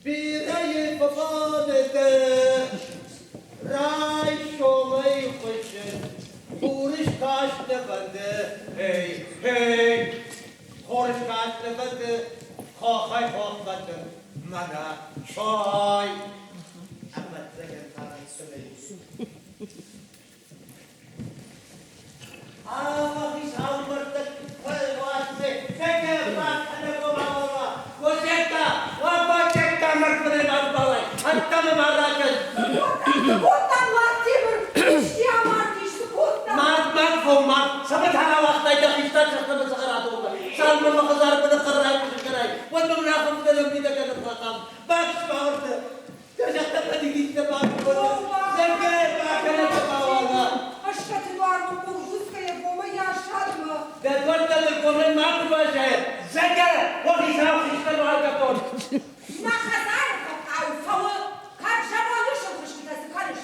Бирӕйы фӕфӕнды райсомӕй хуыссын, хуры скаст нӕ фӕнды, хей, хей. Хуры скаст нӕ фӕнды, хохӕй хохмӕ дын мӕнӕ сой. Ӕвӕццӕгӕн та фынӕй. Ӕхсӕты дуармӕ хъуырдухгӕйӕ гомӕй асадмӕ. Дӕ дуӕрттӕ дын гомӕй макуы баззайӕд, зӕгъгӕ, уӕхицау хистӕр уаргӕтон. Мӕ хӕдзары фӕхъау фӕуы, кӕд зӕронд сылхуыстытӕ цы кӕныс?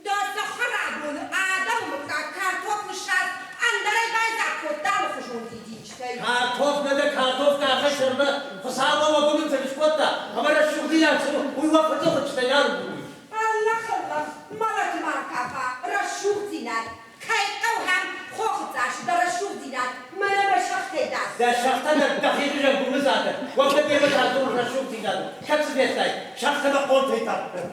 Дӕ цӕхӕрадоны адӕмы мыггаг картоф ныссадз, ӕндӕрӕй байдзаг кодта алыхуызон дидинджытӕй. Картоф нӕ дӕ картоф къахы сӕрмӕ Хуыцауы уӕ гуыбынты скодта, ӕмӕ рӕсугъддзинад цы у, уый уӕ фыдзыхъуыдтытӕй нал уыди. Ӕллӕх-ӕллӕх, мӕлӕты ма ркафа, рӕсугъддзинад! Кӕй хъӕуӕм хохы цъасы дӕ рӕсугъддзинад, мӕнӕ мӕ сӕгътӕй дӕр. Дӕ сӕгътӕ дӕр дӕхи хуызӕн гуымыдзатӕ, уӕвгӕ демӕ та дзуры рӕсугъддзинадыл, кӕд цы федтай, сӕгътӕ мӕ хъонтӕй тардтӕн.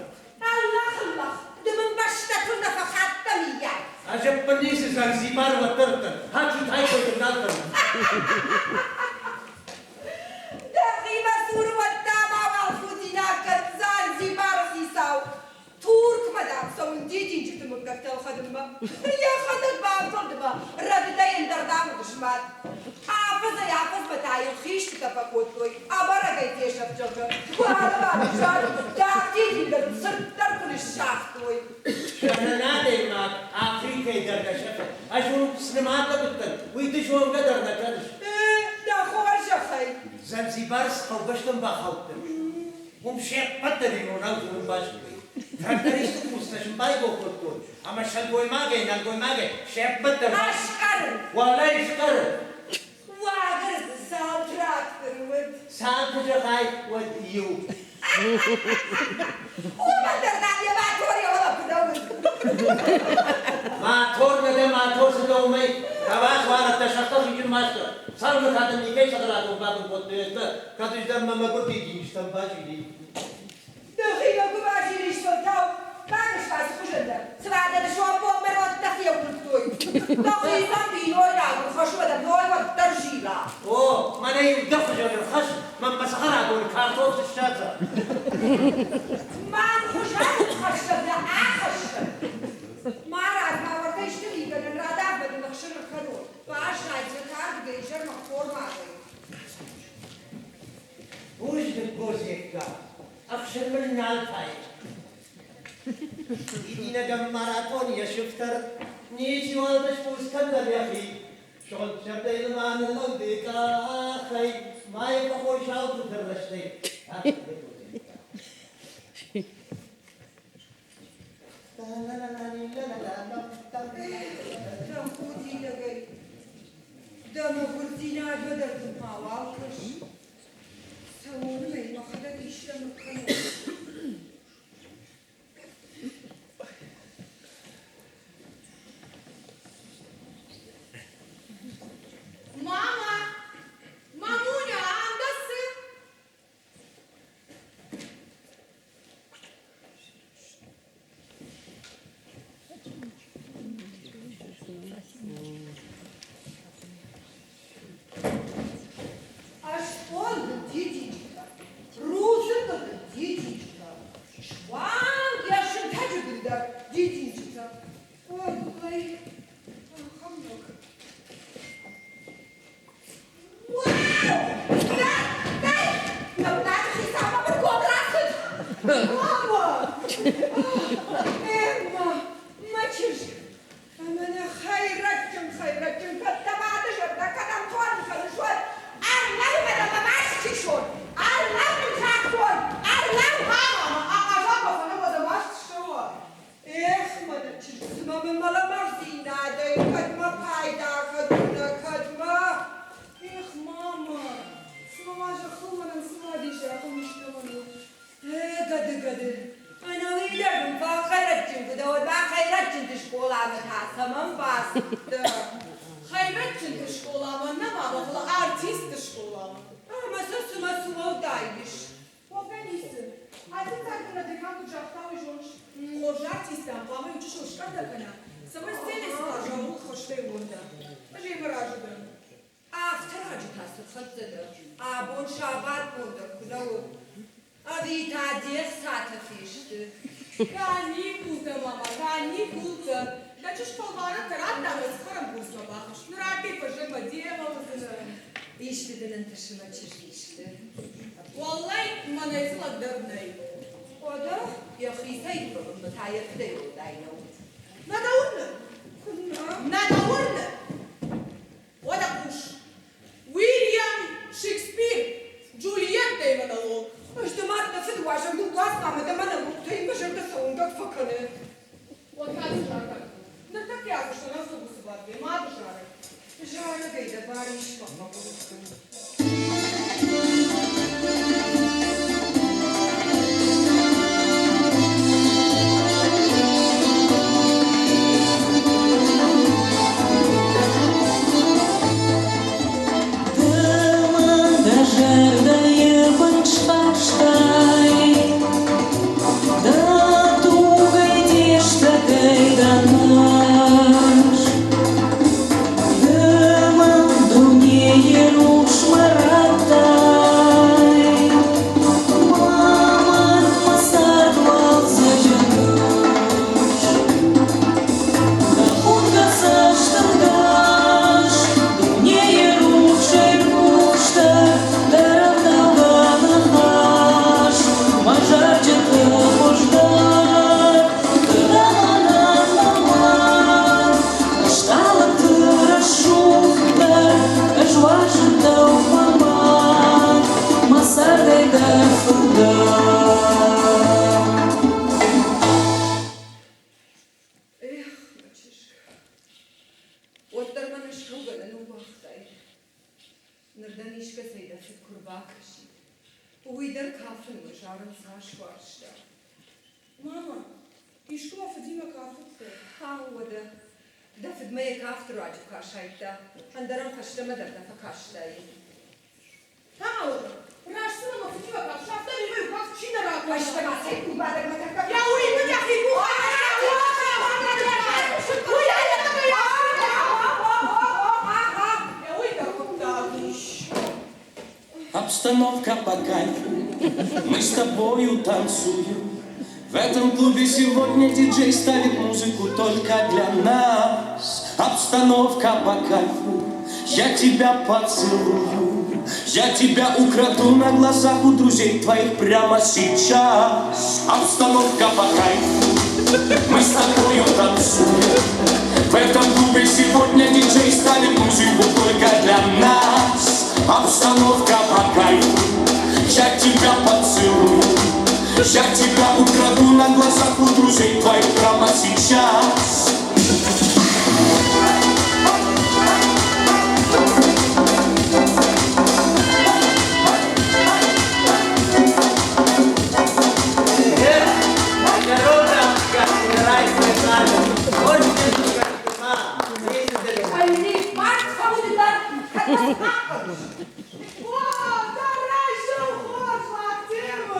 Ӕллӕх-ӕллӕх, ды мын бӕстӕтыл нӕ фӕхаттӕ, мыййаг. Ӕз ӕппын ницы Занзибары уӕддӕр дӕн, хатитай кой дын нал кӕнын. Дӕхимӕ цуры уӕдта мауал худинаг кӕн Занзибары хицау. Туркмӕ, дам, цӕуын дидинджыты мыггӕгтӕ ӕлхӕнынмӕ. Йӕхӕдӕг бамбӕлдмӕ рӕдыдӕй ӕндӕрдӕм уыдысмӕт. Афӕдзӕй-афӕдзмӕ та йыл хистытӕ фӕкодтой, ӕбӕрӕгӕй фесӕфт, зӕгъгӕ. Уӕлӕмӕ нысан, даргъ дидингӕн цырддӕр куы ныссагътой. Кӕнӕн адӕймаг Африкӕйы дӕр нӕ сӕфы. Ӕз уым цы нымадтӕ уыдтӕн, уый ды зонгӕ дӕр нӕ кӕныс. Дӕ хорзӕхӕй! Занзибары цы хъӕубӕстӕм бахаудтӕн, уым се ппӕт дӕр иронау дзурын базыдтой. Трактористы курстӕ сын байгом кодтой, ӕмӕ сылгоймагӕй, нӕлгоймагӕй се ппӕт дӕр Аскъӕрын! Уӕлӕй скъӕры! Уагӕр дзы цал тракторы уыд? Цал куы зӕгъай, уӕд иу. Уымӕн дӕр дам йӕ мотор йӕ уӕлӕ куы нӕ уыд. Мотор нӕ дӕ мотор цы дӕумӕй, Каваз уарӕттӕ сӕхтӕ хизын ма сты. Цалынмӕ та дын никӕй цӕхӕрадон бабын кодтой, ӕз кӕд ӕз дӕр мӕ мӕгуыр дидинджытӕм базилин. Дӕхимӕ куы базилис, фӕлтау бакӕс-ма цы хуызӕн дӕ. Цыма дӕ дысон бонмӕ родтӕ феууылдтой. Дӕхицӕн бинойнаг ӕрхӕсс ӕмӕ дӕм уӕддӕр зила. О, мӕнӕ-иу дӕ хуызӕн ӕрхӕсс, мӕн мӕ цӕхӕрадоны картоф ныссадза. Мӕн хуызӕн ӕрхӕссӕг дӕ ахӕссӕг. Марадз, мӕ уӕртӕ исты мигӕнӕн радавмӕ дын ӕхсыр ӕркӕнон. Баззайдзӕн ардыгӕй изӕрмӕ хормагӕй. Бузныг, Гозекка, ӕхсыр мын нал тайы. Дидинӕгӕн маратон йӕ сыфтӕр ничиуал сбуц кӕндзӕн йӕхи. Сыгъдзӕрдӕй ма ныллӕуды къахӕй, ма йӕ фӕхой саудзыты рӕстӕй. Тӕхудинагӕй дӕ мӕгуырдзинадмӕ дӕр дын мауал кӕс. Цӕуон ӕй мӕхӕдӕг истӕмӕ кӕнон. Мама! Мамуня, ам дӕ цы? Ӕз стъол дын дидинджытӕ, рудзынгыл дын дидинджытӕ. Ацыдтӕ. Хӕйрӕджджынты скъоламӕ нӕма, фӕлӕ артистты скъоламӕ. Ӕмӕ сӕ цымӕ цы уӕлдай ис? Уӕвгӕ ницы. Ацы царды декан куыд загъта, уый зоныс? Хорз артисттӕм хъуамӕ иучысыл скъӕрдӕ кӕна, цӕмӕй сценӕйы цы хъаза, ууыл хӕстӕй уонда. Ӕз йемӕ разы дӕн. Афтӕ раджы та цы рхӕццӕ дӕ? Абон сабат бон дӕр куы нӕ у. Ӕви та де хцатӕ фесты? Каникултӕ, мама, каникултӕ! Дӕ чызг фӕлварӕнтӕ радта ӕмӕ цыппӕрӕм курсмӕ бахызт. Ныр ардӕй фӕззӕгмӕ демӕ уыдзынӕ. Исты дын ӕнтысы, мӕ чызг, исты? Уӕллӕй, мӕнӕй дзы лӕгдӕр нӕй. Уӕдӕ йӕхицӕй та йӕ фыдӕй уӕлдай нӕу. Нӕ дӕ уырны? Куыннӕ? Нӕ дӕ уырны? Уӕдӕ хъус. Уильям Шекспир, Джульеттӕйы монолог. Ӕз дӕ мад, дӕ фыд уазӕг ныууадз ӕмӕ дӕ монологтӕй мӕ зӕрдӕ цӕуынгӕг фӕкӕны. Уӕд та цы зарӕг? Ныртӕккӕ агуыстон автобусы бадгӕ, мады зарӕг. Зарӕгӕй дӕ бар ис мӕ хъӕбул. Дӕ зӕрдӕйы бын схастай, Дӕ тугӕй де стӕгӕй дӕ наз. Ды мын дунейы рухсмӕ радтай, Мӕ мад, мӕ цард уалдзӕджы ныфс. Дӕ худгӕ цӕстӕнгас, дунейы рухсӕй рухсдӕр, дӕ рӕвдаугӕ ныхас, мӕ зарджыты хуыздӕр. Ды дӕ мӕнӕн мӕ мад, стъалыты рӕсугъддӕр, ӕз уарзын дӕу мӕ мад, мӕ цардӕй дӕр фылдӕр. Эх, мӕ чызг, уӕддӕр мӕ ныскӕугӕ нӕ ныууагътай. Ныр дӕм искӕцӕй дӕ фыд куы рбакӕсид. Уый дӕр кафынмӕ зарын цас уарзта. Мама, искуы мӕ фыдимӕ кафыдтӕ? Ау, уӕдӕ, дӕ фыдмӕ йӕ кафты руаджы куы асайдта, ӕндӕр ӕм фӕстӕмӕ дӕр нӕ фӕкастаид. Тау, раст цыма мӕ фыдимӕ кафт, афтӕ мемӕ-иу кафт чи нӕ ракодта. Фӕстӕмӕ цӕй къулбадӕгмӕ тӕккӕ Йӕ уый мын йӕхи къухӕй Уый Уый дӕр хъуыддаг Обстановка по кайфу, мы с тобою танцуем. В этом клубе сегодня диджей ставит музыку только для нас. Обстановка по кайфу, я тебя поцелую. Я тебя украду на глазах у друзей твоих прямо сейчас. Обстановка по кайфу, мы с тобою танцуем. В этом клубе сегодня диджей ставит музыку только для нас. Обстановка по кайфу, я тебя поцелую. Я тебя украду на глазах у друзей твоих прямо сейчас.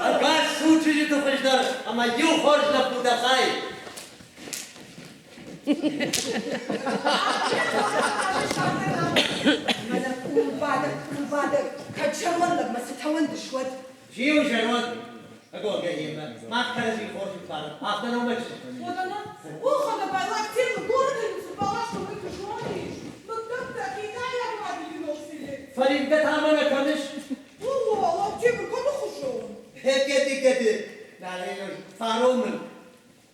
Ӕгас цу, чызджыты хуыздӕр ӕмӕ иу хорз лӕппу дӕ хай. Мӕнӕ къулбадӕг, къулбадӕг, кӕд зӕронд лӕгмӕ цытӕ уӕндыс, уӕд? Чи у зӕронд? Ӕгогӕйимӕ мах кӕрӕдзи хорз ӕмбарӕм, афтӕ нӕу мӕ чызг? Уӕдӕ Ухо, давай, лактем, город балашку вы жонишь. Мыггӕгтӕ китайаг мобильный селекция. Фӕливгӕ та мӕ нӕ кӕныс? О, лактем, кӕны хуызон? Гети, гети, фарон мын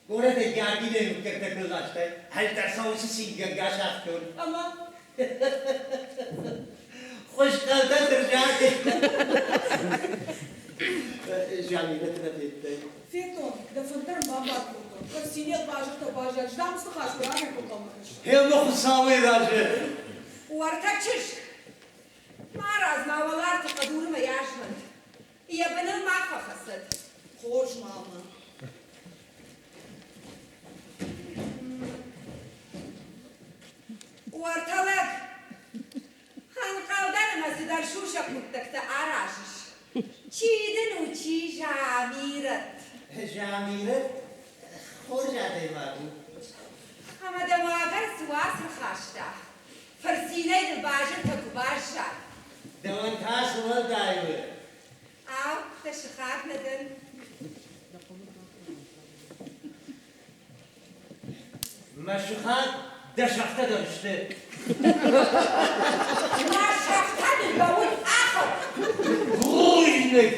горӕтӕй Георгинӕй мыггӕгтӕ куы ластай, ӕз дӕр сӕ уыцы цингӕнгӕ сагътон. Ӕмӕ? Хуыскъӕлтӕ дырзӕты. Жанинӕ нӕ федтай? Федтон, дӕ фыд дӕр ма бакодтон. Фӕсинел базыртӕ баззад, здам ныхас куы рагӕй куы Хемы Хуыцауӕй разы. Уӕртӕ чызг! Марадз, ма уӕларты хъӕдурмӕ азмӕнт. Йӕ быныл ма фӕхӕцӕд. Хорз, мама. сусӕг хъуыддӕгтӕ аразыс? Чи дын у, чи, Замирӕт? Замирӕт хорз адӕймаг у. Ӕмӕ дӕм уагӕр цы уац рхаста? Фырцинӕй дыл базыртӕ куы баззад. Дӕуӕн та цы уӕлдай у? Ау, дӕ сыхаг нӕ дӕн. Мӕ сыхаг дӕ сӕгътӕ дӕр сты. Мӕ сӕгътӕ дын лӕууын ахӕм. Бузныг!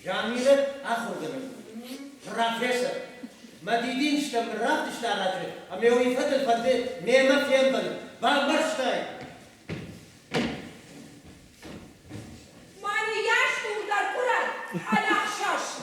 Замирӕт ахуыргӕнӕг, профессор. Мӕ дидинджытӕ мын равдыста раджы ӕмӕ уый фӕдыл фӕнды мемӕ фембӕлын. Бамбӕрстай? Мӕныйас дурдӕр курӕд, ӕнӕхсӕст.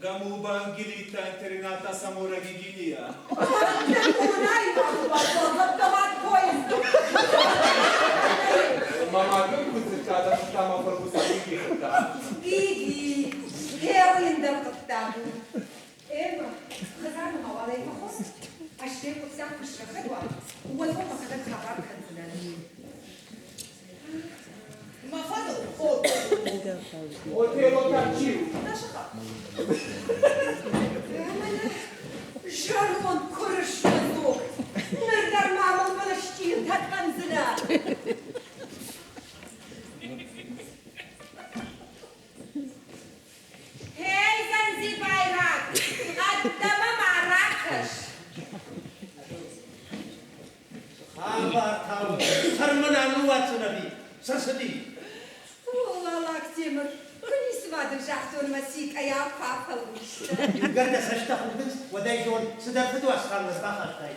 Гамулбангилита интерната самора гигиния. куы уа, уӕд уӕм мӕхӕдӕг хабар кӕндзынӕн. Мӕ фӕдыл Отелло. Отелло та чи у? Нӕ сыхаг. Мӕнӕ зӕронд куырысмӕдзог, ныр дӕр ма мыл былысчъилтӕ кӕндзынӕ. Гъей, занзибайраг, ӕддӕмӕ ма ракӕс! Хабар та у, сӕрмӕ нал ныууадздзӕн ӕви цы рцыди? О, Лактемыр, куы ницыма дын загътон мӕ цикъӕйау куы афӕлурстӕ. Иугӕр дӕ цӕстӕ худынц, уӕд ӕй зон, цыдӕр фыдуац та мын ӕрбахастай.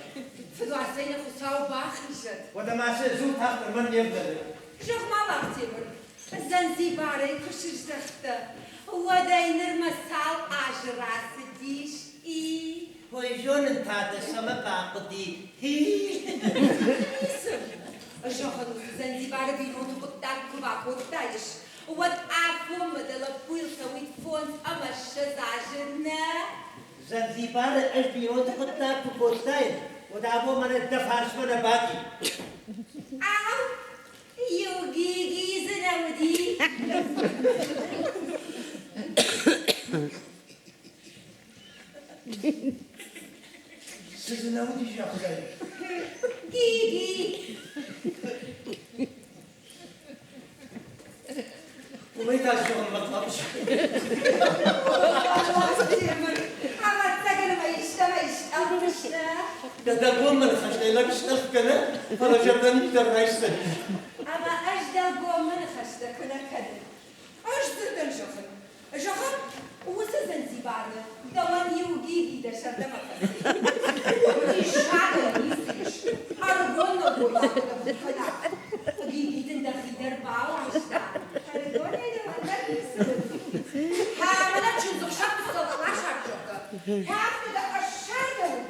Фыдуацӕй нӕ Хуыцау бахизӕд. Уӕдӕ ма цы, дзур тагъддӕр, мӕн не вдӕлы. Зӕгъ-ма, Лактемыр, Занзибарӕй куы сыздӕхтӕ, уӕдӕй нырмӕ цал азы рацыдис, и? Ой, зонын та дӕ, цӕмӕ бахъуыди, хи? Ницы. Зӕгъын, Занзибары бинонты хъуыддаг куы бакодтаис, уӕд афонмӕ дӕ лӕппуйыл цӕуид 25 азы, нӕ? Занзибары ӕз бинонты хъуыддаг куы кодтаин, уӕд абон мӕнӕ дӕ фарсмӕ нӕ бадин. Ау, Иу гиги дзы нӕ уыди. Цы дзы нӕ уыди, зӕгъгӕ? Гиги. Уымӕй та зӕгъынмӕ хъавыс? Ӕвӕццӕгӕн ӕмӕ истӕмӕй стъӕлфыс, нӕ? Дӕ дӕлгоммӕ ныхӕстӕй лӕг стъӕлф кӕны, фӕлӕ зӕрдӕниз дӕр райсдзӕнис. Ӕмӕ ӕз дӕлгоммӕ ныхӕстӕ куы нӕ кӕнын. Ӕз дзырдӕн зӕгъын. Зӕгъӕм, уыцы Занзибары дӕуӕн иу гиги дӕ зӕрдӕмӕ фӕци. Диссагӕн ницы ис. Ӕрыгон нӕлгоймаг дӕ куыд кӕна? Гиги дын дӕхи дӕр бауарзта. Ӕрыгонӕй дӕм ӕндӕр ницы уыд. Мӕнӕ чындзыхсӕв цӕлхъ зӕгъгӕ. Афтӕ дӕ ӕссардӕуыд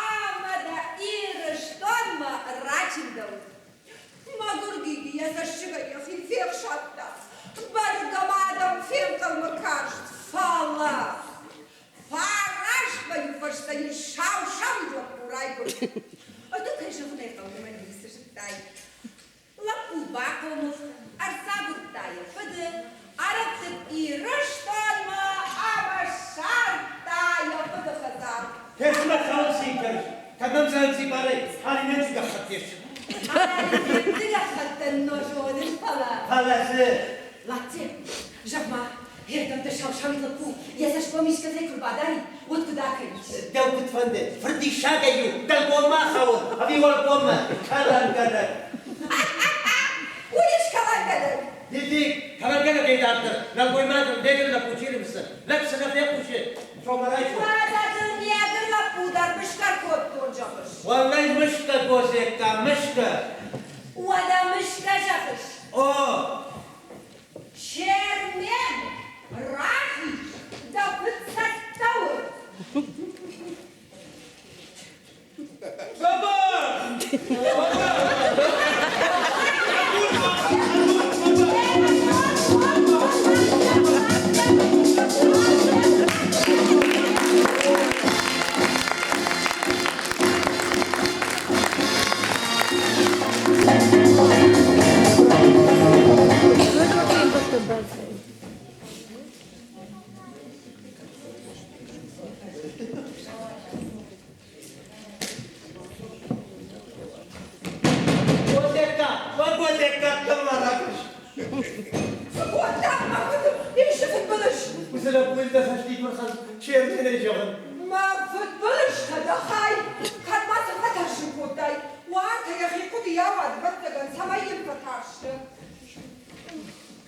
ӕмӕ дӕ Ирыстонмӕ рачындӕуыд. Мӕгуыр Гиги йӕ цӕссыгӕй йӕхи фехсадта. Бӕргӕ ма адӕм фенхъӕлмӕ каст, фӕлӕ фӕразмӕ иу фӕстӕ йын сау-сауид лӕппу райгуырд. Ды кӕй зӕгъын ӕй хъӕуы, мӕн ницы зыдтай. Лӕппу бахъомыл, ӕрцагуырдта йӕ фыды, ӕрӕфтыд Ирыстонмӕ ӕмӕ ссардта йӕ фыды хӕдзар. Ферсмӕ цӕуын цин кӕныс, кӕдӕм Занзибарӕй алинӕджы гӕххӕтт ссыд. Алинӕджы гӕххӕттӕн нӕ зонын, фӕлӕ... Фӕлӕ цы? Латте, зӕгъ-ма, Ердӕм дӕ сау-сауид лӕппу йӕ цӕсгом искӕцӕй куы рбадарид, уӕд куыд акӕнис? Дӕу куыд фӕнды, фырдиссагӕй-иу дӕлгоммӕ ахауын ӕви уӕлгоммӕ, кӕлӕнгӕнӕг? Уый скӕлӕнгӕнӕг! Диди, кӕлӕнгӕнӕгӕй дарддӕр нӕлгоймагӕн дегыл лӕппу чи рымсы, лӕг цы нӕ фехъусы, сомарайсом. Уӕдӕ дын негр лӕппу дӕр мысгӕ кодтон, зӕгъыс? Уӕллӕй мысгӕ, Гозекка, мысгӕ! Уӕдӕ мысгӕ зӕгъыс? О! Чермен, рахиз, дӕ фыд цӕттӕ у! Баба! Годекка, Годекка, тӕмӕрӕгыс. Цы кодта мӕ фыды исы фыдбылыз? Уыцы лӕппуйы дӕ цӕститыл черменӕй зӕгъын. Мӕ фыдбылызтӕ дӕ хай, кӕд ма цы фӕтӕрсын кодтай, уартӕ йӕхи хъуыдыйау ӕвӕццӕгӕн, цӕмӕй йын фӕтарсты.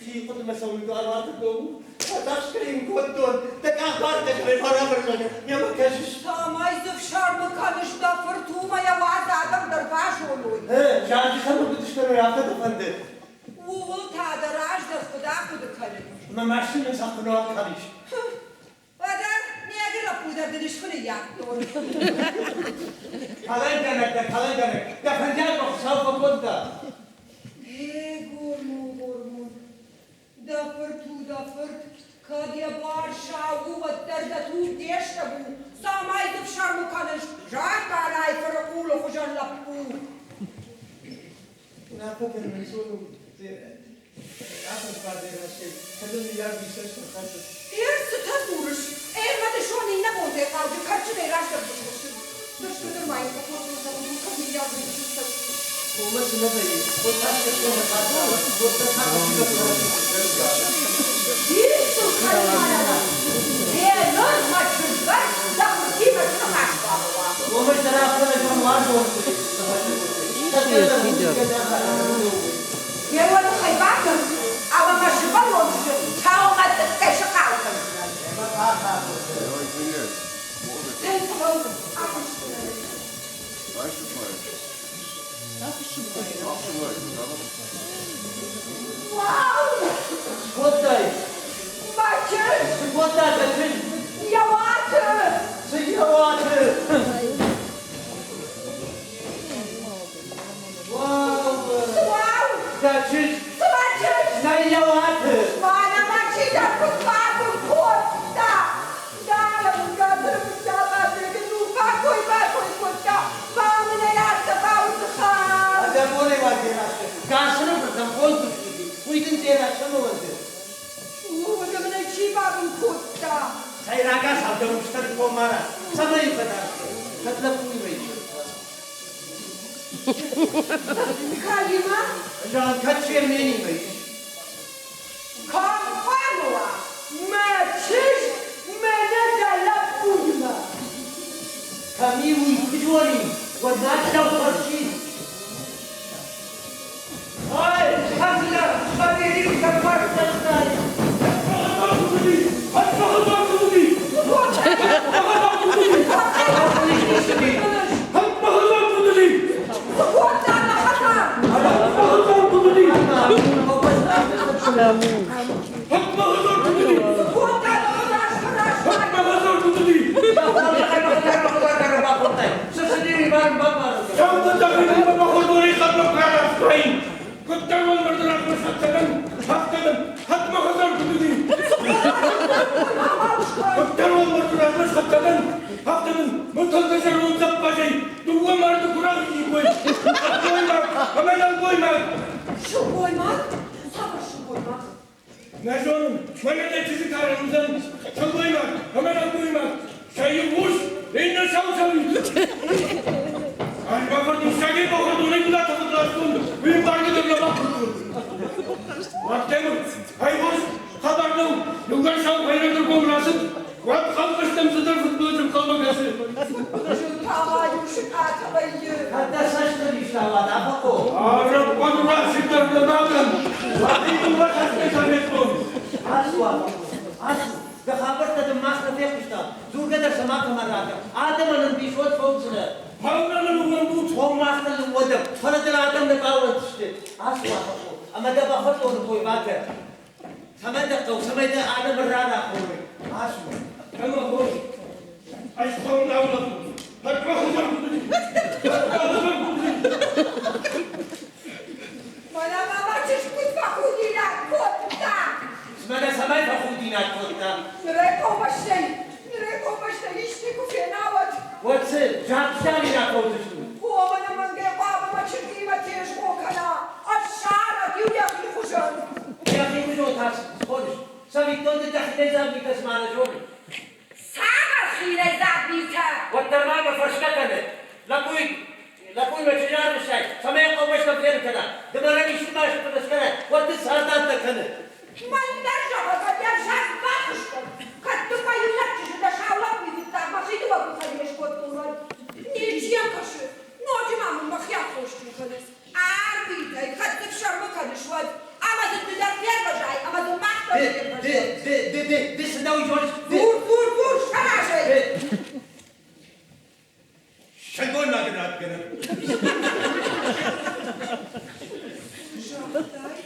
Хи хъуыдымӕ цӕуын арваты ком у. Фӕтарсгӕ йын кодтон, дӕ къахвӕрдтӕ кӕй фӕрӕвӕрзӕн, йемӕ кӕсыс. Цӕмӕй дзы фсӕрмы кӕныс дӕ фырт, уымӕ йӕ уадз адӕм дӕр базоной. Зарджы цӕмӕн куыд скӕной, афтӕ дӕ фӕнды? Ууыл та дӕ раздӕр куыд ахъуыды кӕнын? Мӕ машинӕ цахъхъынуал кӕнис. Уӕдӕ негр лӕппу дӕр дын ысхуыныййардтон. Кӕлӕнгӕнӕг дӕ, кӕлӕнгӕнӕг, дӕ фӕндиаг мӕ Хуыцау фӕкодта. Гъе, гормон, гормон, дӕ фырт у дӕ фырт, кӕд йӕ буар сау у, уӕддӕр дӕ туг де стӕг у. Цӕмӕй ды фсӕрмы кӕныс, загъта фырыхъулы хуызӕн лӕппу. Уынаффӕ кӕнын ӕнцон у. Ир, цытӕ дзурыс? Ӕмӕ дысон иннӕ бонтӕй хъауджы кӕрчытӕй раздӕр фысхуысты. Нырты дӕр ма йын фӕкодтон зӕгъын, кӕд мыййаг рынчын Уымӕ цы нӕ вӕййы, уӕд та сӕ уӕддӕр та Ир сыл кӕны Гъе ныр мӕ чызгӕн дӕ фыртимӕ сныхас хъуамӕ уа. Уымӕй дӕр афтӕ нӕ уарзон. Йе уӕ тыххӕй бакӕн, ӕмӕ мӕ сывӕллон чызджы цӕуылнӕ тыххӕй сыхъал кӕндзынӕн. Цӕй фӕлӕуу, ахуысдзынӕн. Уау! Скодтай? Мӕ чызг! Цы кодта дӕ чызг? Йӕ уаты! Цы йӕ уаты? Уау! Уау! Дӕ чызг! Цы мӕ чызг? Нӕ йӕ уаты! Мӕнӕ мӕ чидӕр куыд бабын кодта! Дӕлӕ мын гӕдзыры фыдтӕ бацӕгын у, бакой-бакой кодта, ба мын ӕй афтӕ бауыдзыхӕн. Дӕ бонӕй уа Дзерассӕ. Гасыры фыртӕн фондз уыди, уый дын Дзерассӕмӕ уӕнды. Уӕдӕ мын ӕй чи бабын кодта? Цӕй рагацау дӕ устӕн комара, цӕмӕй фӕтарстӕ, кӕд лӕппуимӕ ис. Кӕимӕ? Зӕгъын, кӕд Черменимӕ ис. Кӕм хъуамӕ уа? Мӕ чызг мӕнӕ дӕ лӕппуимӕ. Кӕм и, уый куы зонин, уӕд нӕ дӕу фӕрсин. Ой, хӕцгӕ, фӕберин дӕ фӕрсдӕстай. Кодта мӕ хӕдзар! Кодта мӕ Сылгоймаг? Цавӕр сылгоймаг? Нӕ зонын, мӕнӕ дӕ чызджы карӕн уыдзӕн сылгоймаг ӕмӕ нӕлгоймаг, сӕ иу ус, иннӕ сау-сауид. Ӕз бахордон, сагӕй бахордон, ӕй куыд атахыд ластон, уый ӕмбаргӕ дӕр нӕ бакодтон. Уӕддӕр ӕй хорз хабар нӕу, иугӕр сау хӕйрӕгыргом рацыд, уӕд хъӕубӕстӕм цыдӕр фыдбылыз ӕнхъӕлмӕ кӕсы. Фыдбылызы иу сыкъатӕ вӕййы. Кӕд дӕ цӕсты ристауа, Афӕхъо? Араббан рацыддӕр нӕ мадӕн, уӕд дыууӕ хӕсгӕ советон. Ацу, Афӕхъо, ацу. Дӕ хабӕрттӕ дын мах нӕ фехъуыстам. Дзургӕ дӕр сӕ макӕмӕ ракӕн. Адӕмӕн ӕмбисонд фӕуыдзынӕ. Хъӕумӕ ныууӕндут. Уым мах нӕ ныууӕндӕм, фӕлӕ дын адӕм нӕ баууӕнддзысты. Ацу, Афӕхъо, ӕмӕ дӕ бахуыдтоны кой бакӕн. Цӕмӕн дӕ хъӕуы, цӕмӕй дӕ адӕмы рарахоной. Ацу. Ӕмӕ хорз. Ӕз хъӕуы нал лӕппу. Мӕнӕ ма мӕ чызг куыд фӕхудинаг кодта! Мӕнӕ цӕмӕй фӕхудинаг кодта? Нырӕй хъӕубӕстӕй, нырӕй хъӕубӕстӕй исты куы фена, уӕд. Уӕд цы, загъдзӕни рахондзыстут? Уомӕн ӕмӕнгӕй хъуамӕ мӕ чызгимӕ тезгъо кӕна, ӕссарӕд-иу йӕхи хуызӕн. Йӕхи хуызон та схоныс. Цӕвиттон ды дӕхинӕй дзаг митӕ цыма нӕ зоныс. Цавӕр хинӕйдзаг митӕ? Уӕддӕр ма мӕ фӕрсгӕ кӕны. Лӕппуй, лӕппуимӕ чызджы арвыстай, цӕмӕй хъӕубӕстӕм ферын кӕна. Ды мӕнӕн исты маст скӕнай, уӕд дын цардӕттӕ кӕны. Мӕн дӕр зӕгъӕг йӕ взаг бахызтон. Кӕд дын мӕ иунӕг чызджы дӕ сау лӕппуйы фыццаг мӕхи дыууӕ къухӕй не скодтон, уӕд ничи йӕм кӕсы. Ноджы ма мын мӕхи аххосджын кӕныс. Арвитӕй, кӕд ды фсӕрмы кӕныс, уӕд. Ӕмӕ дзы ды дӕр фервӕзай, ӕмӕ дзы мах дӕр фервӕзӕм. Ды, ды, ды, ды цы дӕ уый зоныс? Дзур, дзур, дзур, саразай! Сылгоймаг радгӕнӕг. Загътай?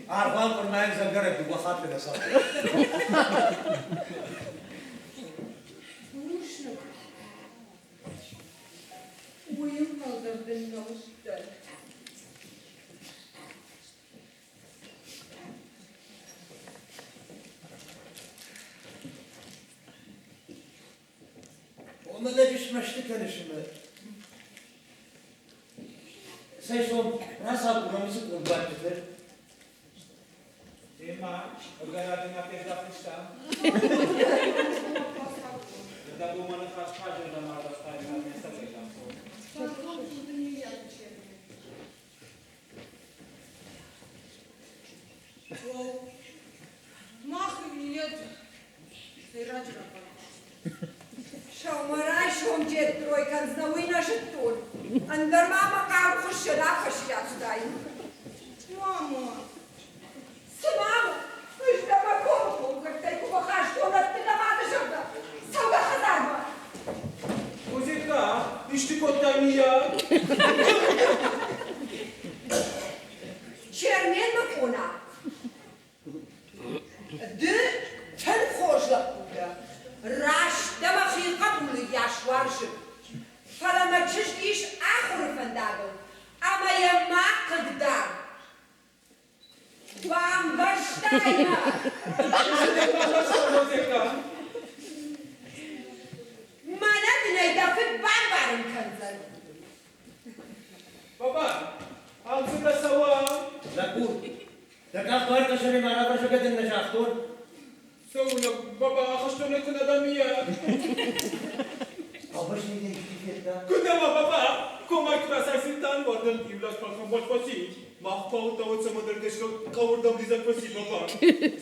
Аргъуан къуырмайӕн дзӕнгӕрӕг дыууӕ хатты нӕ цӕгъды. Бузныг. Уый ӕнхъӕл дын нӕ уыдтӕн. смӕсты кӕныс ӕмӕ Цӕй сом, рацагурӕм уыцы къулбадджыты. Темӕ, ӕгӕр фездӕхтыстӕм. Дӕ ныхас хъазӕрдӕм аздӕхтай ӕмӕ ме цӕгӕй загътон. Мах йед сӕйраджы раппӕлыдысты. Сӕумӕрайсом джеттрой кӕндзынӕ, уый нӕ зыдтон. Ӕндӕр ма мӕ хъарм хуыссӕн афӕстиат уыдаин. Мама! Цы мама? Ӕз дӕ мӕ комы комгӕрттӕй куы фӕхастон ӕтты дӕ мады зӕрдӕ. Цӕугӕ хӕдзармӕ! Козетка, исты кодтай миййаг? Чермен мӕ къона. Ды тынг хорз лӕппу дӕ. Раст дӕ мӕхи хъӕбулы йас уарзын. Фӕлӕ мӕ чызг ис ахуыры фӕндагыл, ӕмӕ йӕ ма хъыгдар. Бамбӕрстай мӕ? Мӕнӕ дын ӕй дӕ фыд бамбарын кӕндзӕн. Баба, алцыдӕр цӕуа? Лӕппу, дӕ къах дуаркъӕсӕнӕй ма равӕрсӕгӕ дын нӕ загътон? Цӕуылнӕ, баба, ахӕстоны куы нӕ дӕн, миййаг. Хъӕубӕстӕй исти федта? Куыд ӕмӕ, баба, комӕй куы рацӕйцыдтӕн, уӕд ын иу лӕг фӕхӕмбӕлд фӕци. Мах хъӕуы цӕмӕдӕр гӕсгӕ хъӕуырдӕм лидзӕг фӕци, баба.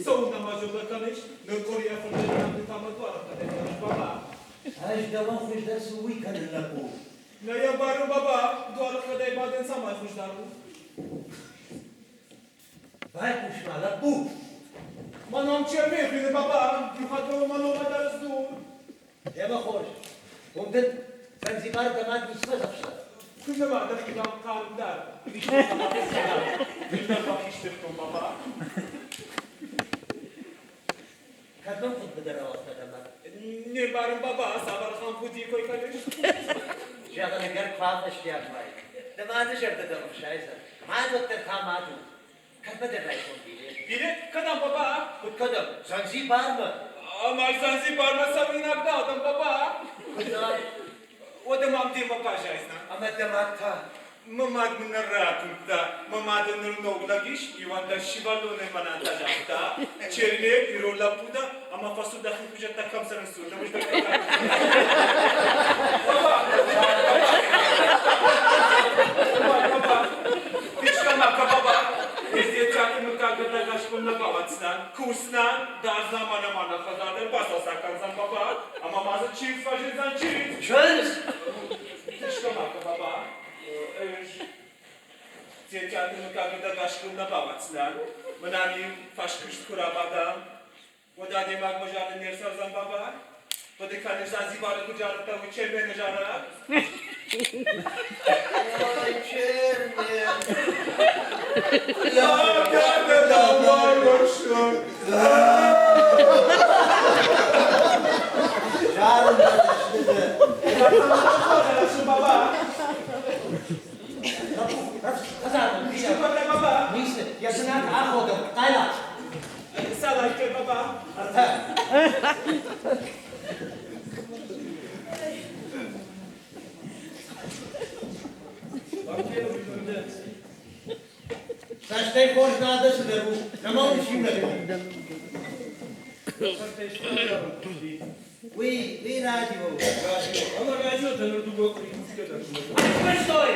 Цӕуылнӕ ма зӕрдӕ кӕныс, ныр къуырийӕ фылдӕр нӕ тамӕ дуары хъӕдӕй кӕныс, баба. Ӕз дӕуӕн хуыздӕр цы уый кӕнын, лӕппу? Нӕ йӕ барын, баба, дуары хъӕдӕй бадын цӕмӕй хуыздӕр у? Байхъус-ма, лӕппу! Мӕ ном Чермен хуыйны, баба, иу хатт мӕ номӕй дӕр сдзур. Демӕ хорз. Уым дын Занзибар дӕ мад ницы фӕдзӕхста? Куыд нӕ ма дӕхи дам хъарм дӕр. Ды дӕр бахистӕртон, баба. Кӕд мӕм хуыдбыдӕр ауагъта дӕ мад? Не мбарын, баба, цавӕр хӕмпуди кой кӕныс? Зӕгъын, ӕгӕр куы афӕстиат уай. Дӕ мады зӕрдӕ дӕм ӕхсайдзӕн. Мад уӕддӕр та мад у. Кӕдмӕ дӕр райсом билет? Билет кӕдӕм, баба? Куыд кӕдӕм? Занзибармӕ. Ӕмӕ Занзибармӕ цӕуинаг нал дӕн, баба. Куыд нал? Уӕдӕ мӕм демӕ баззайдзынӕ. Ӕмӕ дӕ мад та? Мӕ мад мын нӕ ракуымдта. Мӕ мады ныр ног лӕг ис, иуӕндӕс сывӕллонӕй мӕнӕн та загъта, Чермен, ирон лӕппу дӕ, ӕмӕ фӕцу дӕхи хуызӕттӕ кӕм цӕрынц, уырдӕм Баба! Баба! Тыхсгӕ баба! Президенты мыггагӕн ӕгасбон нӕ бауадздзынӕн, кусдзынӕн, дардзӕн мӕнӕ мӕнӕ хӕдзар бацалцӕг кӕндзӕн баба, ӕмӕ ма дзы чындз фӕзындзӕн, чындз! Чындз? Тыхсгӕ ма кӕ, баба. Ӕз Тетяты мыггагӕн ӕгасбон нӕ бауадздзынӕн. Мӕнӕн-иу фӕскуыст куы рабадӕм, уӕд адӕймагмӕ зарын не рцӕудзӕн, баба? Хъуыды кӕныс, Занзибары куыд зарыдта, уый Чермены зарӕг? Ой, Чермен! Зарын Ницы, йӕ бынат аходӕн, хъайла. Салайкӕ, баба. Ӕртӕ. Цӕстӕй хорз нӕ цыдӕр у, нӕма уыдис иунӕг. Уый, уый радио. Радио. Ӕмӕ радиотӕ ныр дыууӕ къуыри кусгӕ дӕр Ӕрфыстой!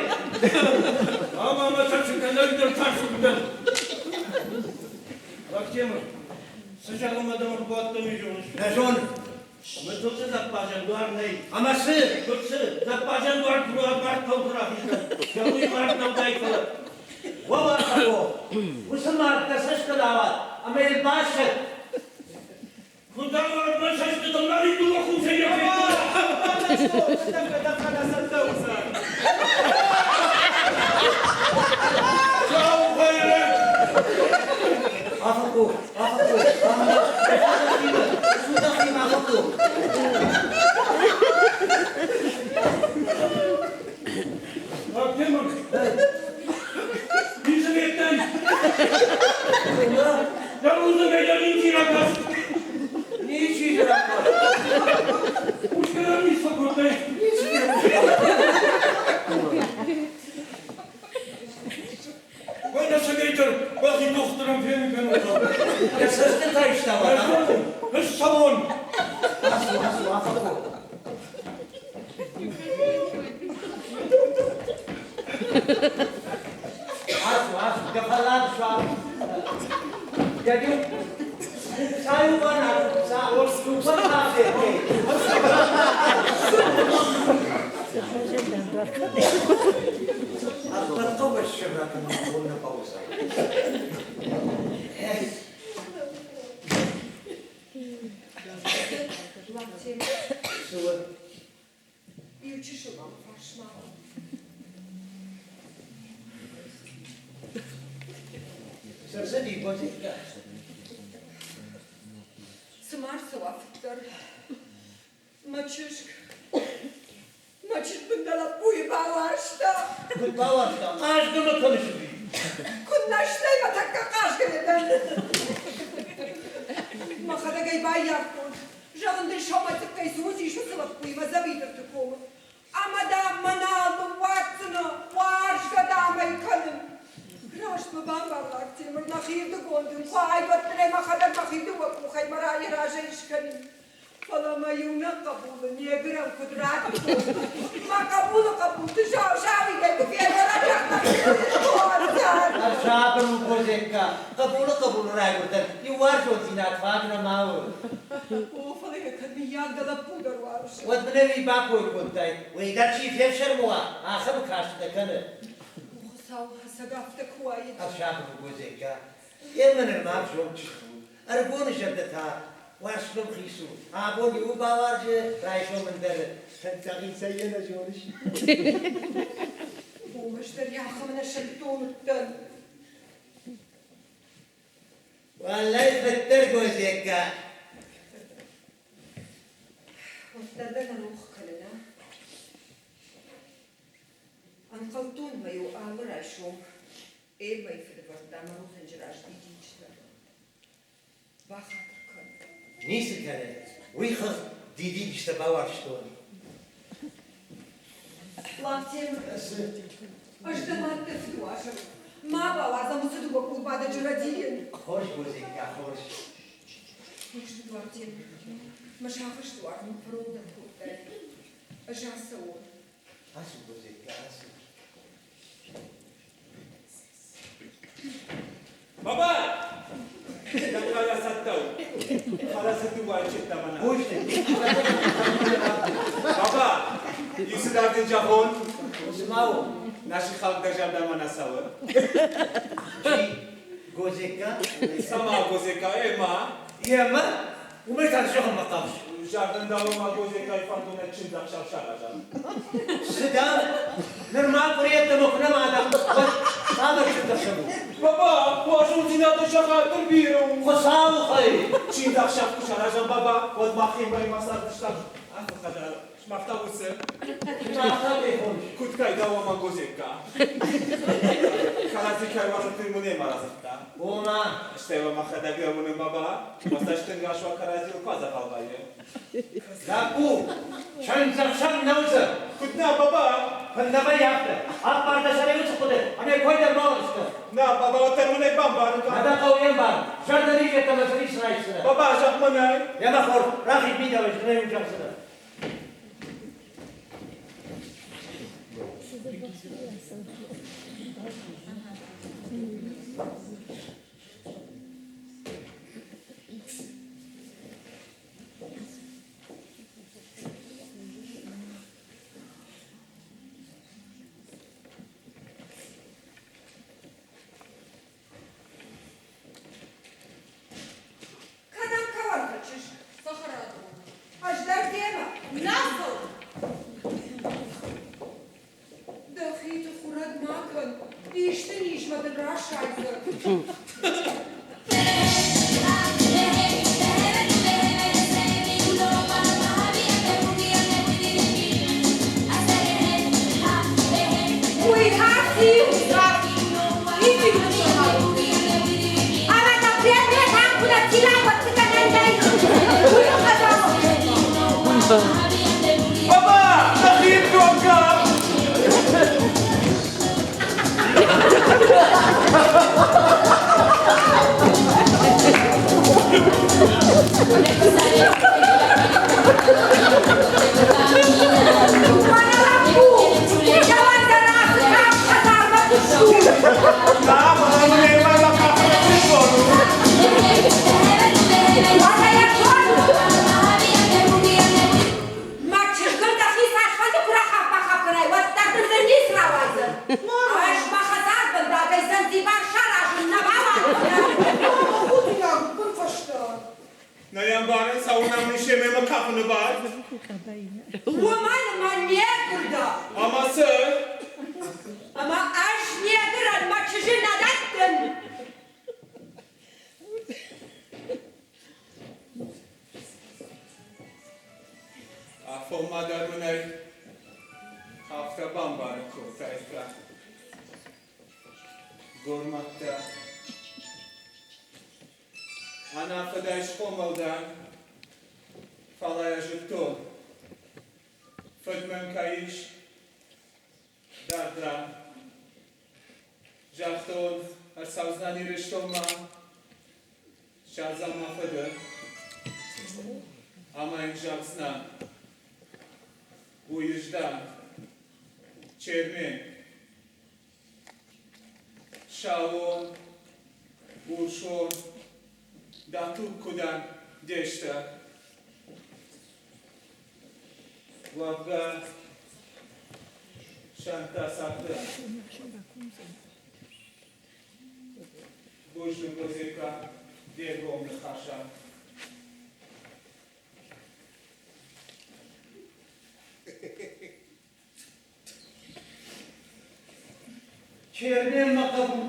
Ӕмӕ мӕ тӕрсын дӕр тӕрсын уыдӕн. Бактемыр, цы зӕгъынмӕ дӕм ӕрбадтӕн, уый зоныс? Нӕ зонын. Мыдзылты зӕппадзӕн дуар нӕй. Ӕмӕ цы? Куыд цы? Зӕппадзӕн дуар куы мард кӕуты рахиздзӕн. Зӕгъ, уый мард нӕудай, фӕлӕ. Уӕ, Сако, уыцы мард дӕ цӕстыл ауад ӕмӕ йыл басӕтт. Куыд ауад мӕ цӕстытыл нал дыууӕ хъусӕй йӕ федтон. Сау хӕйрӕг! Афӕхъо, Афӕхъо, Судахимӕ, Афӕхъо. Бактемыр, ницы федтай? Дӕ рудзынгӕй дӕ ничи ракаст. Ничи ракаст. Кусгӕ дӕр ницы фӕкодтай. Ницы. кӕм фенын кӕнон хъӕуы. Йӕ цӕстытӕ истауа. Ӕз зонын, ӕз цӕуон. Ацу, ацу, афӕхъо. Ацу, ацу, дӕ фӕллад суагъ. Дӕ иу Иу чысыл мӕм фарсмӕ. Цы рцыди, Бозикка? Цы ма рцӕуа фыддӕр? Мӕ чызг, мӕ чызг мын дӕ лӕппуйы бауарзта. Куыд бауарзта? Хъазгӕ мӕ кӕныс ӕви? Куыннӕ стӕй мӕ тӕккӕ хъазгӕ дӕн. Мӕхӕдӕг ӕй баййардтон. Зӕгъын дын, сӕумӕцъыккӕй цы уыдис уыцы лӕппуимӕ дзӕбидырты комы. Ӕмӕ, дам, мӕ нал ныууадздзынӕ, уарзгӕ, дам, ӕй кӕнын. Раст мӕ бамбар, Лактемыр, нӕхирдыгон дын куы айвӕдтон, мӕхӕдӕг мӕхи дыууӕ къухӕй мӕ райы разӕй скӕнин. Фӕлӕ мӕ иунӕг хъӕбулы негрӕн куыд радтон? Мӕ хъӕбулы хъӕбулты сау-сауидӕй куы фервӕрӕд, Ӕрсабыр у, Бозекка, хъӕбулы хъӕбулы райгуырдӕн иу уарзондзинад фаг нӕма у. О, фӕлӕ йӕ кӕд мыййаг дӕ лӕппу дӕр уарзы. Уӕд мын ӕви бакой кодтай, уый дӕр чи фефсӕрмы уа, ахӕм каст нӕ кӕны. О, Хуыцау, ӕцӕг афтӕ куы уаид. Ӕрсабыр у, Бозекка, йемӕ нырма ӕвзонг чызг у. Ӕрыгоны зӕрдӕ та уарзтмӕ хиц у. Абон иуы бауарзы, райсом ӕндӕры. Сӕнцъӕхицӕй йӕ нӕ зоныс? Омӕ стыр ахӕм нӕ сӕнттон уыдтӕн. Уӕллӕй, фыддӕр Гозекка. Уӕддӕр дӕ нӕ рох кӕнын, а? Ӕнхъӕлдтон ма-иу алы райсом Эммӕйы фыдывӕрдта мӕ рудзынджы раз дидинджытӕ. Бахатыр кӕн. Ницы кӕны, уый хыгъд дидинджытӕ бауарзтон. Лактемыр, ӕз дӕ мад дӕ фыдуазӕг. Ма бауадзӕм уыцы дыууӕ къулбадӕджы рӕдийын. Хорз, Бозекка, хорз. Бузныг, Лактемыр. Мӕ сагъӕсты уаргъ мын фӕрогдӕр кодтай. Ӕз ацӕуон. Ацу, Бозекка, ацу. Баба! Дӕ цӕттӕ у. Фӕлӕ цы дыууӕ чеддӕмӕ нӕ. Бузныг. Баба, иу цыдӕр дын зӕгъон. Цы ма у? Нӕ сыхаг дӕ зӕрдӕмӕ нӕ цӕуы. Чи? Гозекка? Цӕмӕ Гозекка, ӕмӕ? Емӕ? Уымӕй та зӕгъынмӕ хъавыс? Зӕгъын дӕуӕн Гозеккайы фӕндонӕй чындзӕхсӕв саразӕм. Цы дам? Нырма къуыриӕттӕмӕ куы нӕма дам, уӕд цавӕр чындзӕхсӕв у? Баба, уарзондзинады сахат бирӕ у. Хуыцауы хай! Чындзӕхсӕв куы саразӕм, баба, уӕд махимӕ цардыстӕм. Ацы хӕдзар сымах та уыцы. Сымах та кӕй хоныс? Куыд кӕй дӕуӕ мӕ Гозекка? Кӕрӕдзи кӕй уарзут, уый мын ӕмӕ радзырдта. Ома? Стӕй уӕ мӕхӕдӕг лӕууын, баба, мӕ цӕстӕнгас уӕ кӕрӕдзийыл куы адзӕгъӕл вӕййы. Лӕппу, чындзӕхсӕв нӕ уыдзӕн. Куыд нӕ, баба? Куыннӕ вӕййы афтӕ. Аппар дӕ сӕрӕй уыцы хъуыды, ӕмӕ кой дӕр ма уыдзысты. Нӕ, баба, уӕддӕр мын ӕй бамбарын кӕн. Нӕ дӕ хъӕуы йе мбарын. Зӕрдӕниз йеддӕмӕ дзы ницы райсдзынӕ. Баба, зӕгъ мӕнӕй. Йемӕ хорз, рахиз мидӕгӕй, зынӕй уын зӕгъдзынӕ. Кӕдӕм кӕуӕртӕ чызг? Цӕхӕрадон. Ӕз дӕр демӕ. Нӕ цӕуын. Дӕхи тыхурӕд ма кӕн, исты низмӕ дын расайдзӕн. Уый та циу? Ницы Ӕмӕ та предметам куы нӕ цилӕ уый Баба, дӕхи рдонга! Нӕ йӕ ӕмбарын, цӕуылнӕ мын ис семӕ мӕ кафыны бар? Уымӕн ӕмӕ не гуырда. Ӕмӕ цы? Ӕмӕ ӕз не гуырӕн мӕ чызджы нӕ дӕттын. Афонмӕ дӕр мын ӕй афтӕ бамбарын кодтаиккат. Гормӕттӕ. Ӕнӕфыдӕй схъомыл дӕн, фӕлӕ йӕ зыдтон, фыд мын кӕй ис дард ран. Загътон, ӕрцӕудзынӕн Ирыстонмӕ, ссардзӕн мӕ фыды ӕмӕ йын зӕгъдзынӕн, уый ӕз дӕн, Чермен. Сауон, урсон, дӕ туг куы дӕн де стӕг. Уӕвгӕ, сӕнттӕ царды. Бузныг, Розетка, де ргом ныхасӕн. Чермен мӕ хъӕбул.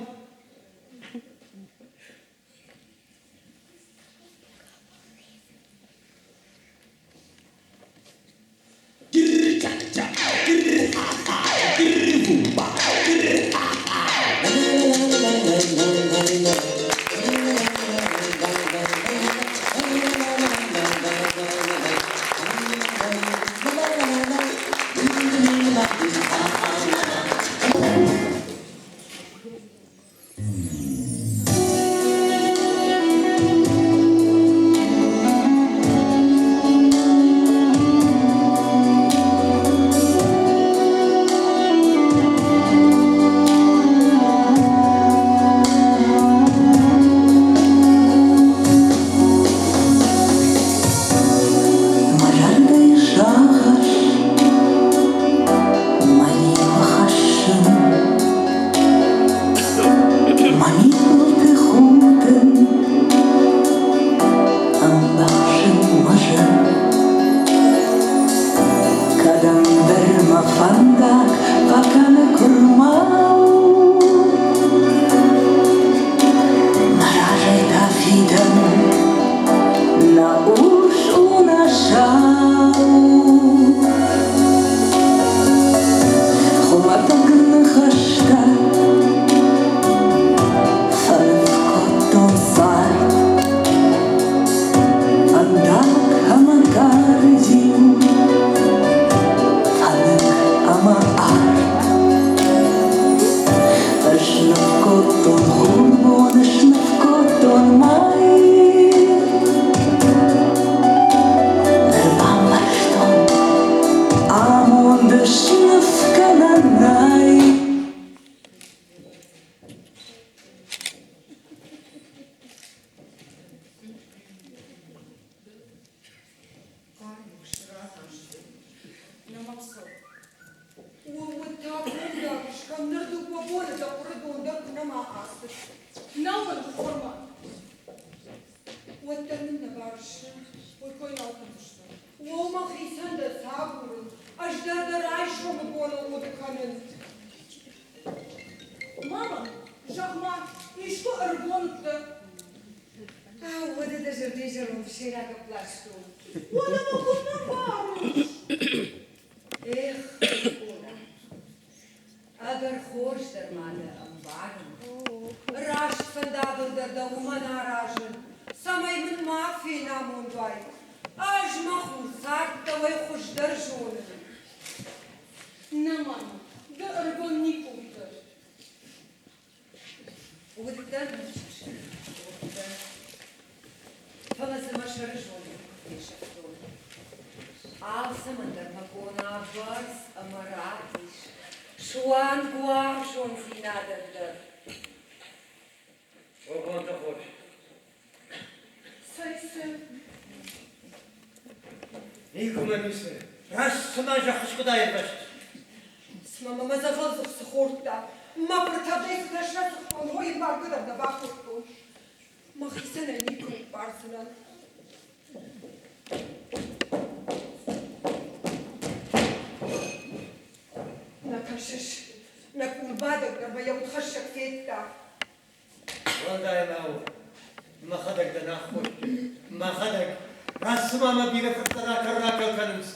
Мӕ зӕрдӕйы сагъӕс мӕ риуы хӕссын, Мӕ мидбылты худын, ӕмбӕхсын мӕ зын. Кӕдӕмдӕр мӕ фӕндаг фӕкӕны куырмау, Мӕ разӕй та фидӕн нӕ урс у, нӕ сау. Хуымӕтӕг ныхӕстӕ фӕныв кодтон цард. Фӕндаг ӕмӕ кӕрдзин, фӕнык ӕмӕ арт. Ысныв кодтон хурбон, ысныв кодтон мӕй. Ӕрбамбӕрстон, амонд ысныв кӕнӕн нӕй. Хъарм сразы Нӕма цӕуы. Уӕд та бондаг скӕн, ныр дыууӕ боны дӕ хъуыры дон дӕр куы нӕма ацыд. Нал мын хъуырмӕ. Уӕддӕр мын нӕ барсы, уый кой нал кӕндзыстӕм. О, мӕхицӕн дӕ цы агурын, ӕз дӕр дӕ райсомы боныл хъуыды кӕнын. Мама, зӕгъ-ма, искуы ӕрыгон уыдтӕ? Ау, уӕдӕ дӕ зӕрдӕйы зӕронд сӕйрагӕпп ластон. Уӕдӕ мӕ куыд нӕ барыс? Эх, Къона, ӕгӕр хорз дӕр ма дӕ ӕмбарын. Раст фӕндагыл дӕр дӕ уымӕн аразын, цӕмӕй мын ма фенамонд уай. Ӕз мӕ хур цард дӕуӕй хуыздӕр зонын. Нӕ, мама, ды ӕрыгон никуы уыдтӕ. Уыдтӕн, уыдтӕн. Фӕлӕ дзы мӕ сӕры зонд фесӕфтон. Алцӕмӕн дӕр мӕ къона бӕрц ӕмӕ рад ис, суанг уарзондзинадӕн дӕр. Бонтӕ хорз. Цӕй, цы? Никуы мӕ ницы. Раст цыма зӕххы скъуыд аирвӕзт. Цыма мӕ мӕ дзӕгъӕлдзых цы хордта, мӕ фыртӕвдӕй цытӕ срӕцыгътон, уый ӕмбаргӕ дӕр нӕ бакодтон. Мӕхицӕн ӕй никуы ныббардзынӕн. федта. Уӕлдай ма у, мӕхӕдӕг дӕн аххосджын, мӕхӕдӕг. Раст цыма мӕ бирӕ фырттӕ ракӕл-ракӕл кӕнынц.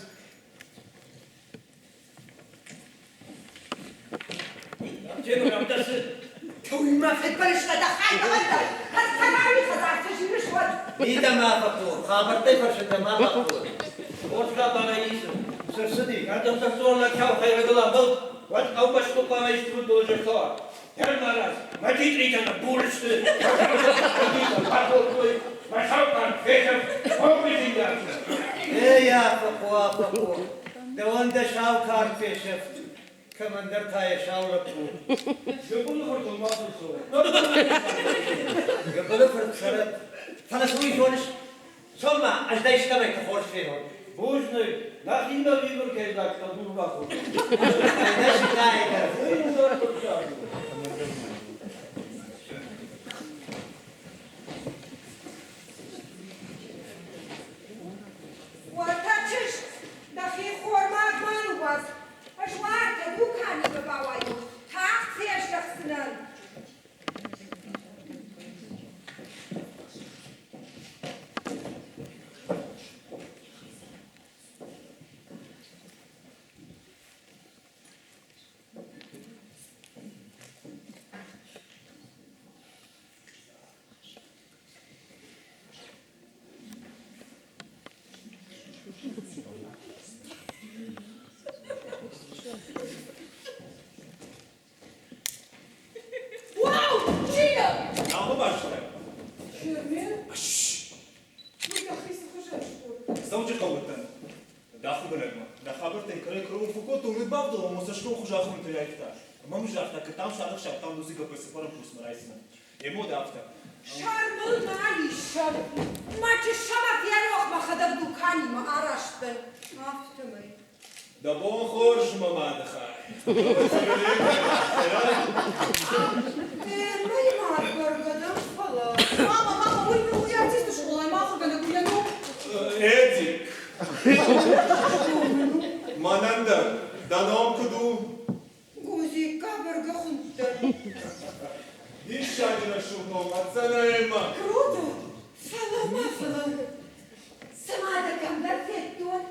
Мидӕмӕ фӕхъуы, хабӕрттӕй фӕрсынтӕ ма бахъуы. Хорз хабарӕй ницы. Цы рцыди, кӕдӕм цӕрддзуан лӕгтау хӕйрӕгыл амбӕлд, уӕд хъӕубӕсты хъуамӕ исты фыдбылыз ӕрцӕуа. Дӕр-марадз, мӕ джитъритӕ ныббур сты, бакодтой, мӕ сау карк фесӕфт, хъомбызинаг. Эй, Афӕхъо, Афӕхъо, дӕуӕн дӕ сау карк фесӕфт, кӕмӕндӕр та йӕ сау лӕппу. Гыбылы фыртыл ма фӕцӕуы. Гыбылы фырт цӕрӕд, фӕлӕ цы уый зоныс? Цом-ма, ӕз дӕ истӕмӕйты хорз фенон. Бузныг, нӕхимӕ вибркӕйы дзаг хъӕдур бахордтон. Ӕнӕ сыкъайы дӕр. Уый ӕндӕр хъуыддаг у. Уӕртӕ чызг, дӕхи хормаг ма ныууадз, ӕз уартӕ дуканимӕ бауайон, тагъд фездӕхдзынӕн. Уау! Чи дӕ? Нал мӕ базыдтай? Чермен? Уый дӕхи цы хуызӕн скодтай? Дзӕуджыхъӕуы уыдтӕн. Дӕ ахуыргӕнӕгмӕ. Дӕ хабӕрттӕй кӕрӕй-кӕрон фӕкодтон, уый бавдӕлон, мӕ цӕсгом хуыз ахуыртӕй аивта. Ӕмӕ мын загъта, кӕд дам сарӕхсӕв там музыкӕ цыппӕрӕм курсмӕ райсдзынӕн. Емо дӕ афтӕ. Сӕр мыл нал ис, сӕр. Мӕ чыссӕмӕ ферох мӕхӕдӕг дуканимӕ араст дӕн, афтӕмӕй. Дӕ бон хорз, мӕ мады хай. Мӕй мад бӕргӕ дӕн, фӕлӕ... Мама, мама, уый уый артисты скъолайы ма ахуыргӕнӕг у йӕ ном. Эдик. Мӕнӕн дӕр дӕ ном куыд у? Гузикка бӕргӕ хуындтӕн. Диссаджы рӕсугъд ном, ӕцӕнӕй-ма. Круто! Фӕлӕ ма фӕлӕ. Цыма дӕ кӕмдӕр федтон.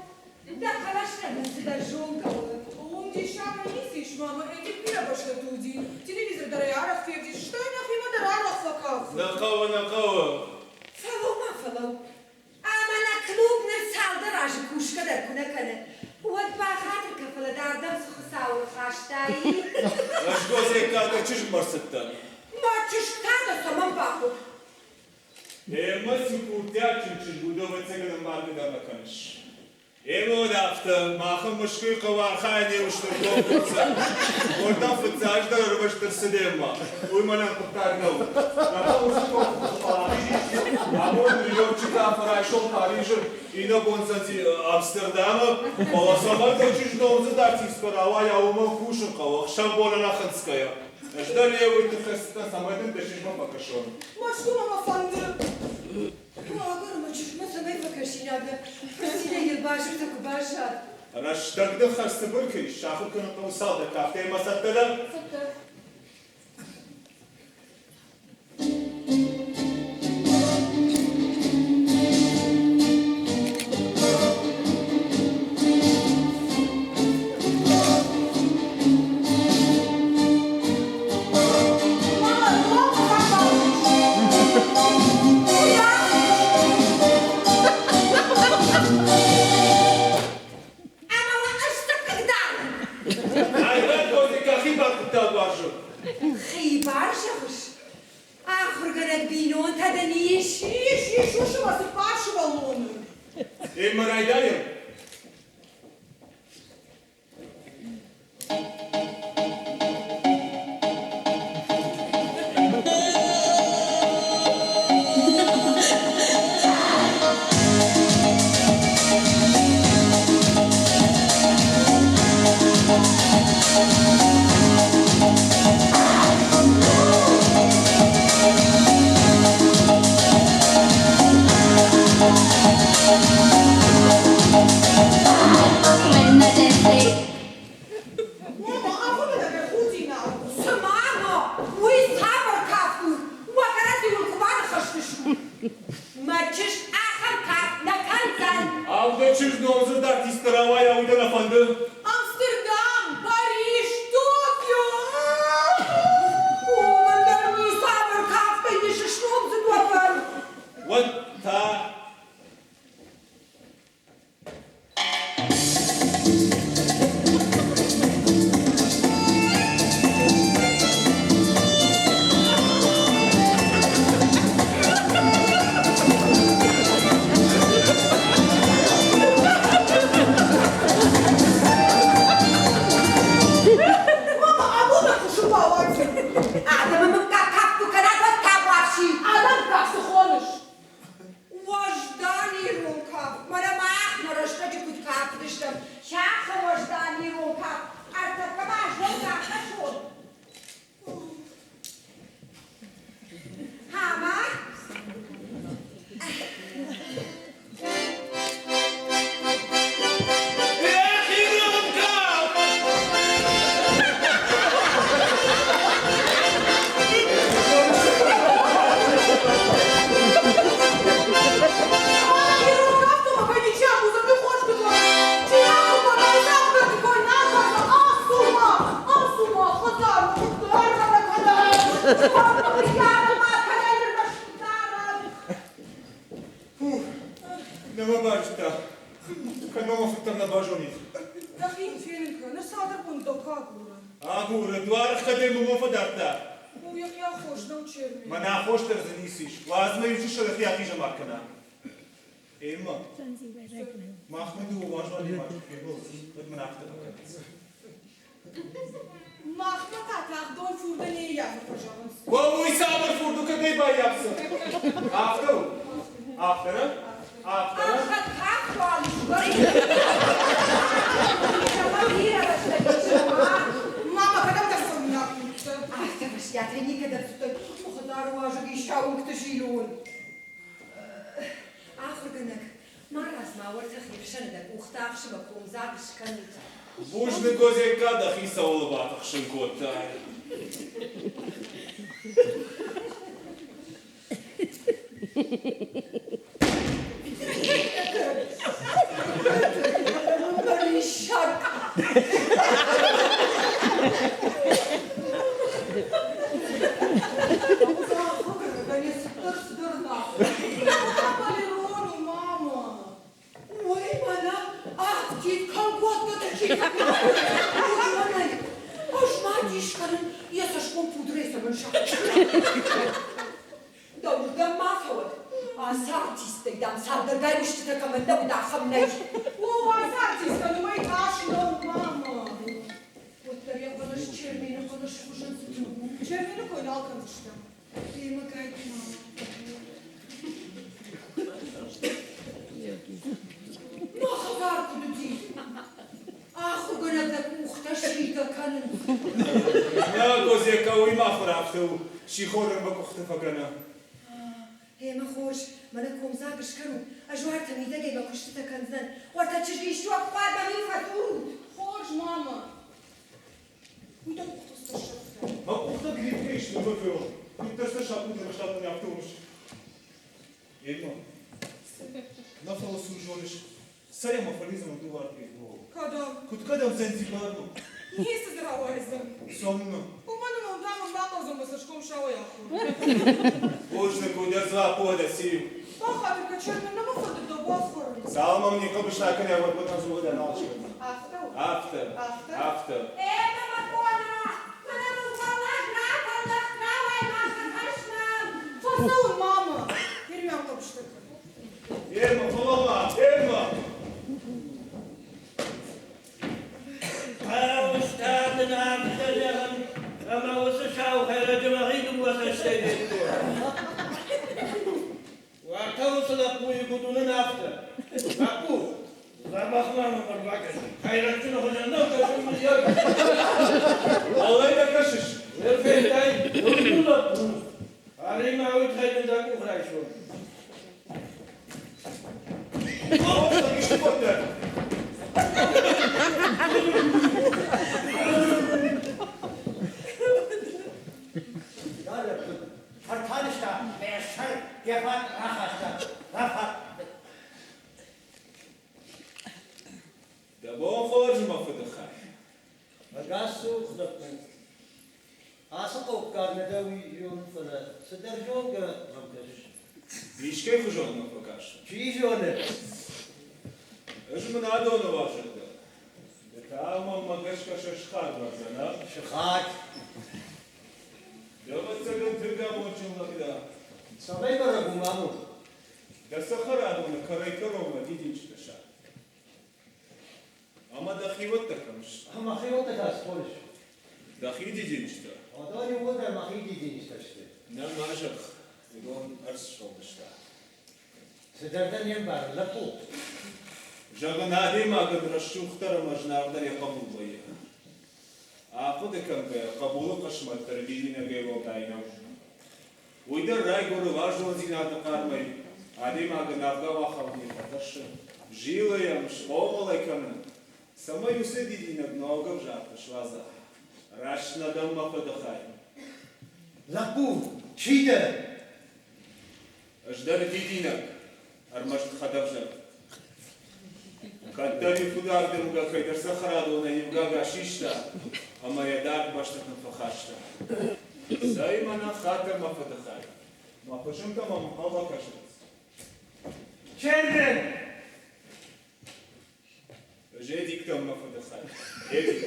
Дӕ хъӕлӕстӕ мын цыдӕр зонгӕ у. Уым диссагӕй ницы ис, мама, Эдик бирӕ бӕстӕты уыди. Телевизор дӕр ӕй арӕх февдис, стӕй нӕхимӕ дӕр арӕх фӕкафы. Нӕ хъӕуы, нӕ хъӕуы. Фӕлӕуу-ма, фӕлӕуу. Ӕмӕ нӕ клуб ныр цалдӕр азы кусгӕ дӕр куы нӕ кӕны, уӕд бахатыр кӕн, фӕлӕ дӕ ардӕм цы Хуыцауы рхастай? Ӕз Гозекка дӕ чызгмӕ рцыдтӕн. Мӕ чызг та дӕ цӕмӕн бахъуыд? Ӕмӕ цы курдиатджын чызг у, ды ӕвӕццӕгӕн ӕмбаргӕ дӕр нӕ кӕныс. Ӕмӕ уӕд афтӕ, махӕн Мӕскуыйы хъӕуы архайӕн не устыр конкурсы. Уӕрдӕм фыццаджыдӕр ӕрмӕст ӕрцыд ӕмӕ уый мӕнӕн хъуыддаг нӕу. Нӕ уыцы конкурсы фӕлахиз абон Нью-Йорчы кафе райсом Парижы, иннӕ бон Амстердамы, фӕлӕ цӕмӕндӕр чызг номдзыд артисткӕ рауайа, уымӕн кусын хъӕуы ӕхсӕнбон ӕнӕхынцгӕйӕ. Ӕз дӕр йӕ уый тыххӕй цыдтӕн, цӕмӕй дын дӕ чызгмӕ фӕкӕсон. Мӕскуымӕ мӕ фӕнды. Уагӕр мӕ чызгмӕ цӕмӕй фӕкӕсинаг дӕ, фырцинӕй йыл базыртӕ куы баззад. Рӕстӕг дын хӕрзцыбыр кӕй ис, сахуыр кӕнын хъӕуы цалдӕр кафты ӕмӕ цӕттӕ дӕ? Цӕттӕ. Ӕмӕ уӕ ӕз цы хъыгдарын? Айран Козика хибар хъуыддаг уарзы. Хибар зӕгъыс? Ахуыргӕнӕг бинонтӕ дын ис? Ис, ис, усы ма цыппар сывӕллоны. Эммӕ райдайӕм. Нӕ мӕ базыдта. Кӕд мӕ мӕ фыддӕр нӕ базонид. Дӕхи фенын кӕн, ныр цалдӕр боны дӕу куы агурын. Агуры, дуары хъӕдӕй мӕ уымӕн фӕдардта. У, йӕхи аххос нӕу Чермен. Мӕн аххос дӕр дзы ницы ис. Уадз мӕ иучысыл йӕхи ахизӕмар кӕна. Эмма, махмӕ дыууӕ уарзон адӕймаджы куы фембӕлынц, уӕд мын афтӕ фӕкӕнынц. Махмӕ та тагъдон фурдӕ не ййафы фӕзӕгъынц. Уӕ, уый цавӕр фурд у, кӕд ӕй баййафдзӕн? Афтӕ у? Афтӕ нӕ? Афтӕ нӕ? Ӕххӕст хӕххон Мама, кӕдӕм дӕ цӕуинаг уыдтӕ? Афтӕ фӕстиатӕй никӕдӕм цыдтӕн, мӕ хӕдзары уазӕг истӕ уынгты зилон. Ахуыргӕнӕг, марадз-ма уӕртӕ хихсӕны дӕ къухтӕ ӕхсы мӕ комдзаг скӕнут. Бузныг, Озекка, дӕхи цӕуыл батыхсын кодтай? Риссаг. Цыдӕр цыдӕр нал. Валерон у, мама. Ой, мӕнӕ афтид колготкӕтӕ чи уыдонӕй. Ӕз ма дис кӕнын, йӕ цӕсгом пудрӕй цӕмӕн сахуырста. Дӕуырдӕм ма фӕуӕд. Ацы артисттӕй, дам, цалдӕргай устытӕ кӕмӕн нӕ уыд, ахӕм нӕй. О, ацы артисттӕн уымӕй тас нӕу, мама. Уӕддӕр йӕ хъӕлӕс Чермены хъӕлӕсы хуызӕн цы тынг у. Чермены кой нал кӕндзыстӕм. Гъемӕ гайд-ма. Мӕ хӕдзар куыд уыди? Ахуыргӕнӕг дӕ къухтӕ сийгӕ кӕнын. Нӕ, Козека, уый ма ахуыр афтӕ у, сихорӕн мӕ къухты фӕкӕна. Гъемӕ хорз, мӕнӕ комдзаг скӕнут, ӕз уартӕ мидӕгӕй мӕ куыстытӕ кӕндзынӕн. Уӕртӕ чызг исчи хъуамӕ ми фӕдзурут. Хорз, мама. Уый дӕ къухтыл цы сӕфта? Мӕ къухтӕ гриппӕй сты, мӕ феон. Куыддӕр сӕ саппутӕ растадтон, афтӕ уымыс. Эмма, нӕ фӕлӕ цы зоныс, цӕй ӕмӕ фӕлидзӕм дыууӕрдыгӕй. Кӕдӕм? Куыд кӕдӕм Занзибармӕ? Ницы дзы рауайдзӕн. Цӕуылнӕ? Уымӕн ӕмӕ уым мын бахъӕудзӕн мӕ цӕсгом сауӕй ахуыр. Бузныг, уый дӕр дзуапп уӕдӕ циу. Бахатыр кӕн, Чермен, нӕ мӕ фӕндыд дӕу бафхӕрын. Цалынмӕ мын хъӕбыстӕ кӕнӕ, уӕдмӕ та дзургӕ дӕр нал скӕндзӕн. Афтӕ у? Афтӕ. Афтӕ? Афтӕ. Эмма, мӕ къона, фӕлӕ мыл фӕллад рафӕлдӕхт, рауай ма фӕхӕснӕм. Фӕцӕуын, мама. Ермиан хъӕбыстӕ кӕны. Эмма, фӕлӕуу-ма, Эмма! Хъӕуыстӕ дын афтӕ зӕгъын, ӕмӕ уыцы сау хӕйрӕджы мӕхи дыууӕ цӕстӕй федтон. Уӕртӕ уыцы лӕппуйы куыд уынын, афтӕ. Лӕппу, дзӕбӕх ма мӕм ӕрбакӕс. Хӕйрӕджыны хуызӕн нӕу кӕсын мыййаг. Алӕй дӕ кӕсыс? Ныр федтай, ныр лӕппу. Ӕри-ма уый тыххӕй дын дӕ къух райсон. Исты кодтай? Фӕртӕнста, мӕ сӕр йӕ фат рахаста, рафат. Дӕ бон хорз, мӕ фыды хай. Ӕгас цу, лӕппу. Ацы хъӕуккаг нӕ дӕ уый зоны, фӕлӕ цыдӕр зонгӕ мӕм кӕсыс. Искӕй хуызон мӕ фӕкаст. Чи зоны? Ӕз мын адоны уазӕг дӕн. Ды та мӕнмӕ гӕсгӕ сӕ сыхаг лӕгдзӕн, а? Сыхаг. Ды, ӕвӕццӕгӕн, тынг амондджын лӕг дӕ. Цӕмӕй бӕрӕг у, маму? Дӕ цӕхӕрадоны кӕрӕй-кӕронмӕ дидинджытӕ саг. Ӕмӕ дӕхиуӕттӕ кӕм сты? Мӕхиуӕттӕ та цы хоныс? Дӕхи дидинджытӕ? Уыдон иууылдӕр мӕхи дидинджытӕ сты. Нӕ ма зӕгъ, уыдон ӕрдз сфӕлдыста. Цыдӕр дӕ не мбарын, лӕппу. Зӕгъын, адӕймагӕн рӕсугъддӕр ӕмӕ зынаргъдӕр йӕ хъӕбул вӕййы. Ахъуыды кӕнгӕйӕ, хъӕбулы хъысмӕт дӕр дидинӕгӕй уӕлдай нӕу. Уый дӕр райгуыры уарзондзинады хъармӕй, адӕймагӕн авгау ахауынӕй фӕтӕрсы, зилы йӕм, схъомыл ӕй кӕны, цӕмӕй уыцы дидинӕг ног ӕвзартӕ суадза. Раст нӕ дӕн мӕ фыды хай. Лӕппу, чи дӕ? Ӕз дӕр дидинӕг, ӕрмӕст хӕдӕвзӕрд. Кӕддӕр-иу фыдаг дымгӕ кӕйдӕр цӕхӕрадонӕй иу гага систа ӕмӕ йӕ дард бӕстӕтӕм фӕхаста. Цӕй, мӕнӕ хатыр мӕ фыды хай. Мӕ фысымтӕ мӕм ӕнхъӕлмӕ кӕсынц. Чермен! Ӕз Эдик дӕн мӕ фыды хай. Эдик.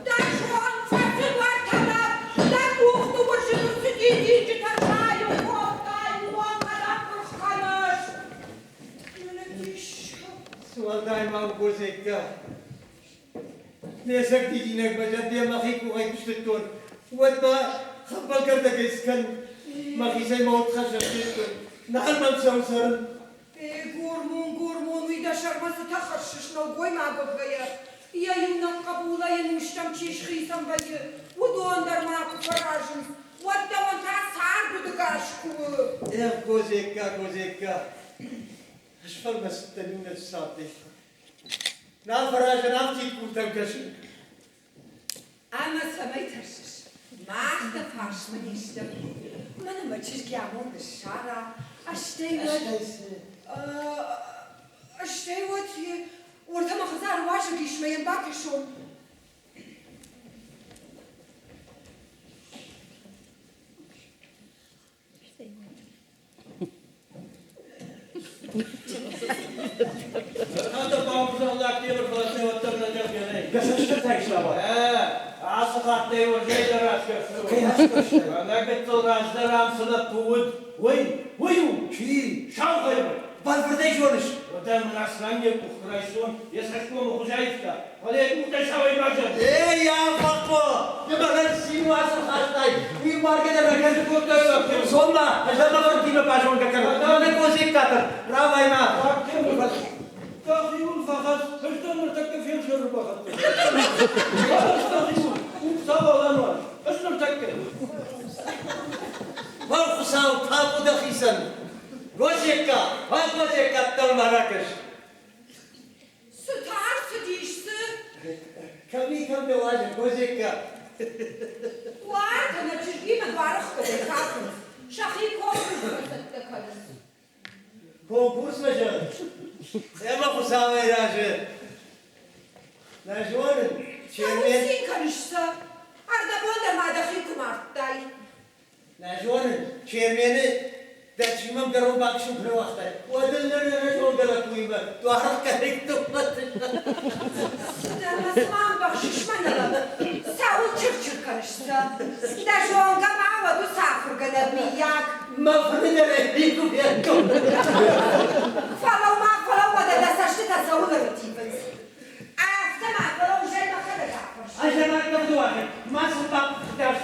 Дӕ зонд фӕцыдуартӕнӕг, дӕ къухты уырзыты цы дидинджытӕ зайы кодтай, уымӕн ӕрӕппырх кӕныс. Мӕнӕ диссаг. Цы уӕлдай ма у Гозекка? Ме цӕг дидинӕгмӕ зӕрдийӕ мӕхи къухӕй куы стыдтон, уӕд ма хӕмпӕлгӕрдӕгӕй скӕн. Мӕхицӕй мӕ удхӕссӕг федтон. Нал мӕм цӕуы цӕрын. Эй, гормон, гормон, уый дӕ сӕрмӕ цытӕ хӕссыс нӕлгоймаг уӕвгӕйӕ? Йӕ иунӕг хъӕбулӕй йын устӕм чи схицӕн вӕййы, уыдон дӕр ма куы фӕразынц, уӕд дӕуӕн та цард удыгас куы у. Эх, Гозекка, Гозекка, сфӕлмӕцыдтӕн иунӕджы цардӕй. Нал фӕразын афтид къултӕм кӕсын. Ӕмӕ цӕмӕй тӕрсыс? Мах дӕ фарсмӕ не стӕм. Мӕнӕ мӕ чызг йӕ амонд ссара, стӕй уӕд... Стӕй уӕд уӕртӕ мӕ хӕдзары уазӕг ис, мӕ йӕм бакӕсон. Ацы хаттӕй уӕзӕй дӕр асгӕрстой. Мӕнӕ гыццыл раздӕр ам цы лӕппу уыд, уый, уый у! Чи? Саугайы! Бӕлвырдӕй зоныс? Уӕдӕ мын Аслан йӕ къух куы райстон, йӕ цӕсгомы хуыз аивта, фӕлӕ йӕ къухтӕ сауӕй баззад. Эй, Афӕхъо! Ды мӕнӕн цин уацы хастай, уый маргӕ дӕр ракӕнын кодтай. Цом-ма, ӕз дӕ мӕ фыртимӕ базонгӕ кӕнон. Мӕнӕ Козеккатӕ, рауай-ма. Дӕхиуыл фӕхӕц, ӕз дӕ ныртӕккӕ фелсыры бахӕццӕ. Дӕхиуыл, хуыцау ануаз, ӕз ныртӕккӕ. Уӕ Хуыцау, табу дӕхицӕн! Гозекка, уӕ Гозекка, дӕумӕ ракӕс. Цы та ӕрцыдис, цы? Кӕм и, кӕм дӕ уазӕг, Гозекка? Уартӕ нӕ чызгимӕ дуарыхгӕдӕй кафынц, сӕхи конкурсмӕ цӕттӕ кӕнынц. Конкурсмӕ зӕгъын? Ӕмӕ Хуыцауӕй разы. Нӕ зонын, Чермен... Цӕуыл цин кӕныс, цы? Ӕрдӕбон дӕр ма дӕхи куы мардтай. Нӕ зонын, Чермены дӕ чи мӕм гӕрон бакӕсын куы нӕ уагътай, уӕд ын ныр нӕ зонгӕ лӕппуимӕ дуарыхгӕнӕг Цыдӕр мӕ цыма ӕмбӕхсыс мӕнӕ лӕг. Цӕуыл чыр-чыр кӕныс, цы? Дӕ зонгӕ ма уӕд уыцы ахуыргӕнӕг, мыййаг? Мӕ фыны дӕр ӕй никуы федтон. Фӕлӕуу-ма, фӕлӕуу, уӕдӕ дӕ цӕстытӕ цӕуыл ӕрттивынц? Афтӕ ма, фӕлӕ узӕй мӕхӕдӕг афӕрсын. Ӕз ӕм ӕрдӕгдуарӕй ма сын бахъыгдар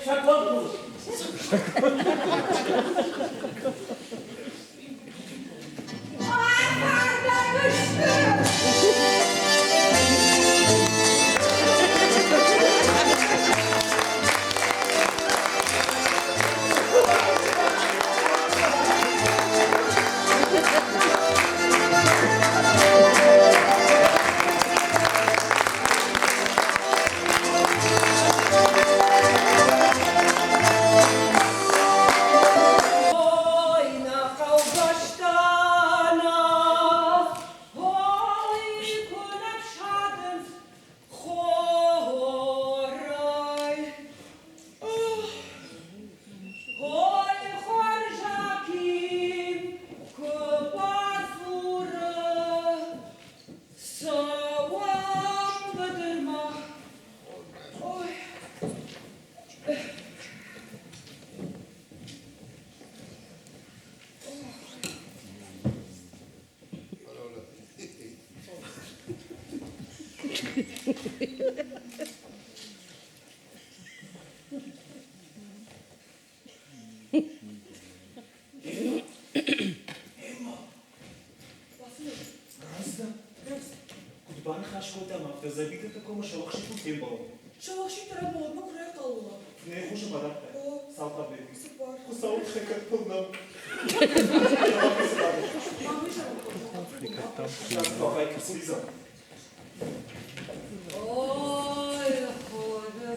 сӕ конкурс. Афардӕг сты! Ой, нӕ хъӕубӕстӕ, нӕ ой, куы нӕ фсадынц хорӕй. Ой, хорзаким куы бадзуры, цӕуӕм быдырмӕ. Ой. Куыд баныхас кодтам, афтӕ Забиты комы сӕуӕхсидыл фембӕлӕм. Сӕуӕхсид рӕмонмӕ куы райхъал уа. Нӕ хъусы бадардтай? О. Цал таблетки? Цыппар. Хуыцауы тыххӕй кӕд пылнӕу. Ой, ходы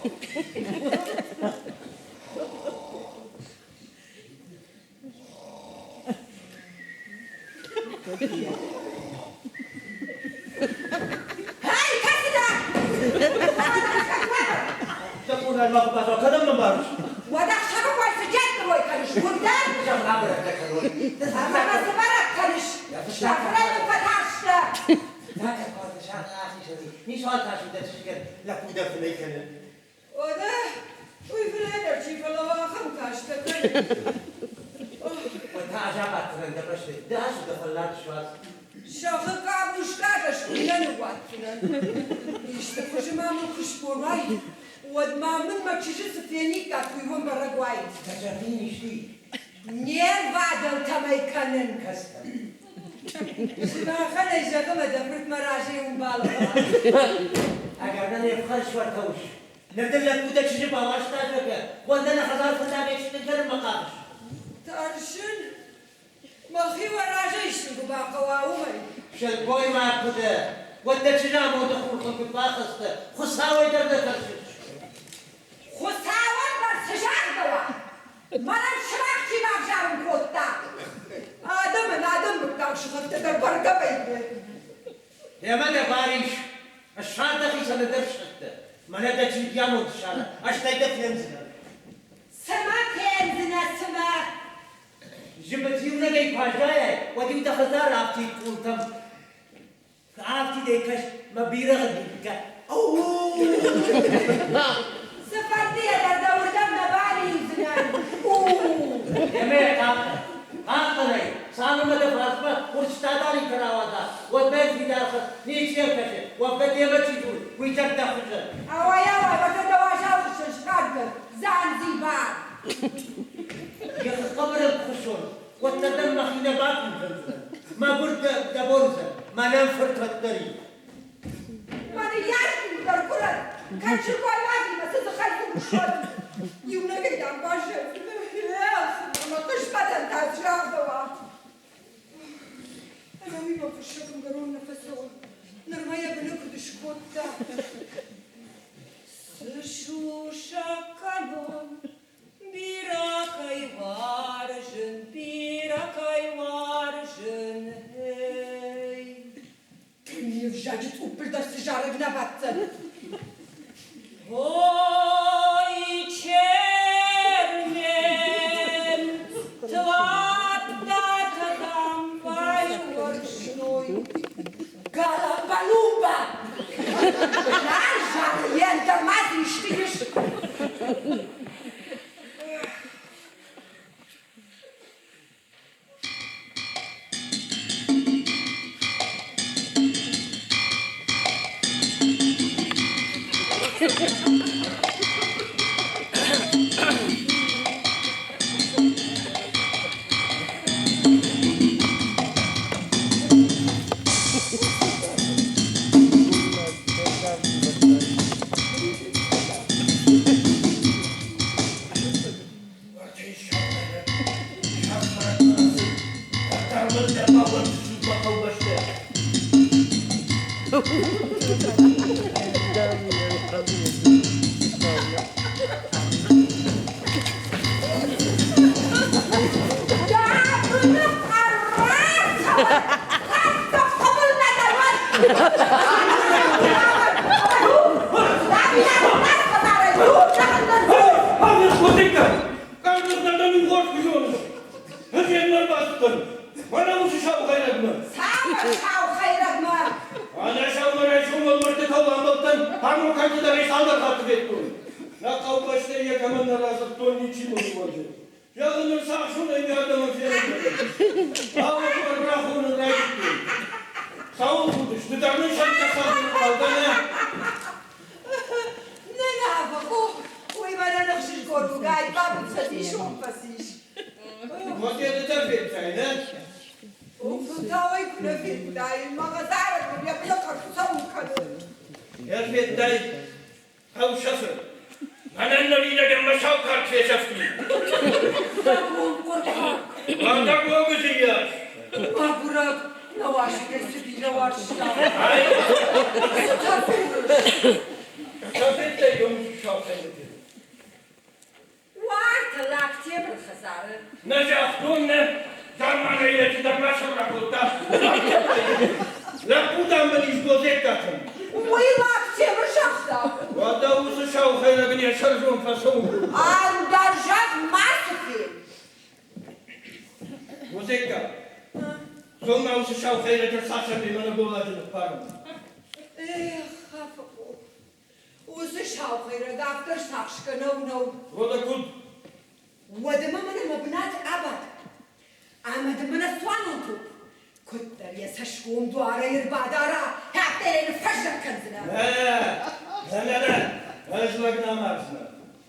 Эй, кӕцы дӕ? Кӕдӕм мӕ барыс? Уӕдӕ ӕхсӕвы кой цы джеттырой кӕныс, уырдӕм? Ӕмӕ мӕ цы бӕрӕг кӕныс? Сафырӕй мын фӕтарстӕ. Лӕппу дӕ фынӕй кӕны. Уӕдӕ уый фынӕй дӕр чи фӕлӕ ахӕм кастӕ кӕны. Уӕд та ӕз абаддзынӕн дӕ бӕсты, ды ацу дӕ фӕллад суадз. Сӕгъы къабузка дӕ нӕ ныууадздзынӕн. Исты хуызы ма мыл куы сбон уаид, уӕд ма мын мӕ чызджы цы фениккат, уый уӕм бӕрӕг уаид. Дӕ зӕрды йын исты и? Не рвадӕлтӕм ӕй кӕнын. Кӕстӕр. Сымахӕн ӕй зӕгъы мӕ дӕ фырт мӕ разӕй уым балӕууа. Ӕгӕр нӕ не фхӕрыс уӕртӕ ус. Ныр дын лӕппу дӕ чызджы бауарзта, зӕгъгӕ, уӕд нӕ нӕ хӕдзар фӕндагӕй сытын кӕнынмӕ хъавыс? Тӕрсын, мӕхи уӕ разӕй исын куы бахъӕуа, уымӕй. Сылгоймаг куы дӕ, уӕд дӕ чызджы амонды хурхыл куыд бахӕцдӕ, Хуыцауӕй дӕр нӕ тӕрсыс. Хуыцауӕн дӕр цы загъдӕуа? Мӕнӕн сымах чи бавзарын кодта? Адӕмӕн адӕм мыггаг сыхӕгтӕ дӕр бӕргӕ вӕййы. Ӕмӕ дӕ бар ис, ссар дӕхицӕн ӕндӕр сыхӕгтӕ. Мӕнӕ дӕ чызг амонд ссара, ӕз дӕ фендзынӕн. Цымӕ фендзынӕ, цымӕ? Зыбыт иунӕгӕй куы аззайай, уӕд-иу дӕ хӕдзары афтид къултӕм афтидӕй кӕс мӕ бирӕгъы дудгӕ. Цыфӕндыйӕ дӕр дӕ уырдӕм нӕ балиудзынӕн. Ӕмӕ йӕ хъахъхъӕн. Хъахъхъӕн ӕй, цалынмӕ дӕ фарсмӕ урсдадалитӕ рауадза, уӕдмӕ йын фидар хӕц, ничи йӕм кӕсы, уӕвгӕ демӕ чи дзуры, уый дӕр дӕ хуызӕн. Ауай, ауай, уӕдӕ дӕ уазал хуыссӕн схъарм Занзибар. Йӕхи хъӕбӕрыл куы хуыссон, уӕддӕр дӕм мӕхи нӕ бакъул кӕндзынӕн. Мӕгуыр дӕ бон уыдзӕн, мӕнӕн фырт уӕддӕр и. Мӕ ныййарджытӕм дӕр курӕг, кӕд сылгоймагимӕ цы дзыхӕй дзурыс, уӕд. Иунӕгӕй дам баззайдзынӕ. Ӕмӕ хъысмӕтӕн та загъдӕуа. Ӕнӕуи мӕ хуыссӕг ӕмгӕрон нӕ фӕцӕуы. Нырма йӕ быны куыд скодта. Цы сусӕг кӕнон, бирӕ кӕй уарзын, бирӕ кӕй уарзын, эй. Не взаджы цъуппыл дӕр цы зарӕг нӕ баддзӕн. Ой, Чермен, Тлаттатӕ дам байуӕрстой. Галамбалумба! Нал зары, йе ндӕр ма дзы исты ис. Дӕ быны ӕрра цӕуӕд! Хӕццӕ хъуыбыл нӕ дӕуӕн! Цавӕр сау хӕйрӕгмӕ? Ӕнӕ сӕумӕрайсом уӕлмӕрдты кӕуыл амбӕлдтӕн, ӕмӕ кӕддӕр цалдӕр хатты федтон. Нӕ хъӕубӕстӕй йӕ кӕмӕн нӕ радзырдтон, ничи мыл ууӕнды. Зӕгъын, ныр цахсонӕй нӕ адӕмӕн фенын Ауӕдзы рахонын райдыдтой. Цӕуыл худыс? Ды дӕр нын сӕнттӕ цӕгъдын хъӕугӕ нӕ? Нӕ, нӕ, Бахо, уый мӕнӕн ӕхсызгон у, гай бабыцӕдисон фӕцис. Уӕд йӕ ды дӕр федтай, нӕ? Фӕлтау ӕй куы нӕ федтай, мӕ хӕдзарӕн мын йӕ былы хъӕр цӕуын кӕны. Йӕ федтай, хъӕу сӕфы. Мӕнӕн ныридӕгӕн мӕ сау карк фесӕфти. Дӕгон хъуыркъа. Дӕгон зыйас. Мӕгуырӕг, нӕ уасыгӕй цы бирӕ уарзта. Цы та дзурыс? Сафеттӕй дон сау хӕйрӕджы. Уартӕ Лактемыры хӕдзары. Нӕ загътон, нӕ, замманайы лӕджы дӕр ма сӕрра кодта. Лӕппу, дам, мын ис Гозеккатӕм. Уый Лактемыр загъта. Уӕдӕ уыцы сау хӕйрӕг ын йӕ сӕрзон фӕцӕуы. Ӕндӕр зӕгъ мацы фен. Гозекка, цом ма уыцы сау хӕйрӕджы ӕрцахсӕм ӕмӕ нӕ голладжы ныппарӕм. Эх, Афӕхъо, Уыцы сау хӕйрӕг афтӕ рцахсгӕ нӕу, нӕу. Уӕдӕ куыд? Уӕдӕ ма мӕнӕ мӕ бынаты абад. Ӕмӕ дын мӕнӕ цуанон топп. Куыддӕр йӕ цӕсгом дуарӕй ӕрбадара, афтӕ йӕ ныффӕззӕг кӕндзынӕ. Нӕ, нӕ, нӕ, нӕ, ӕз лӕг нӕ амардзынӕн.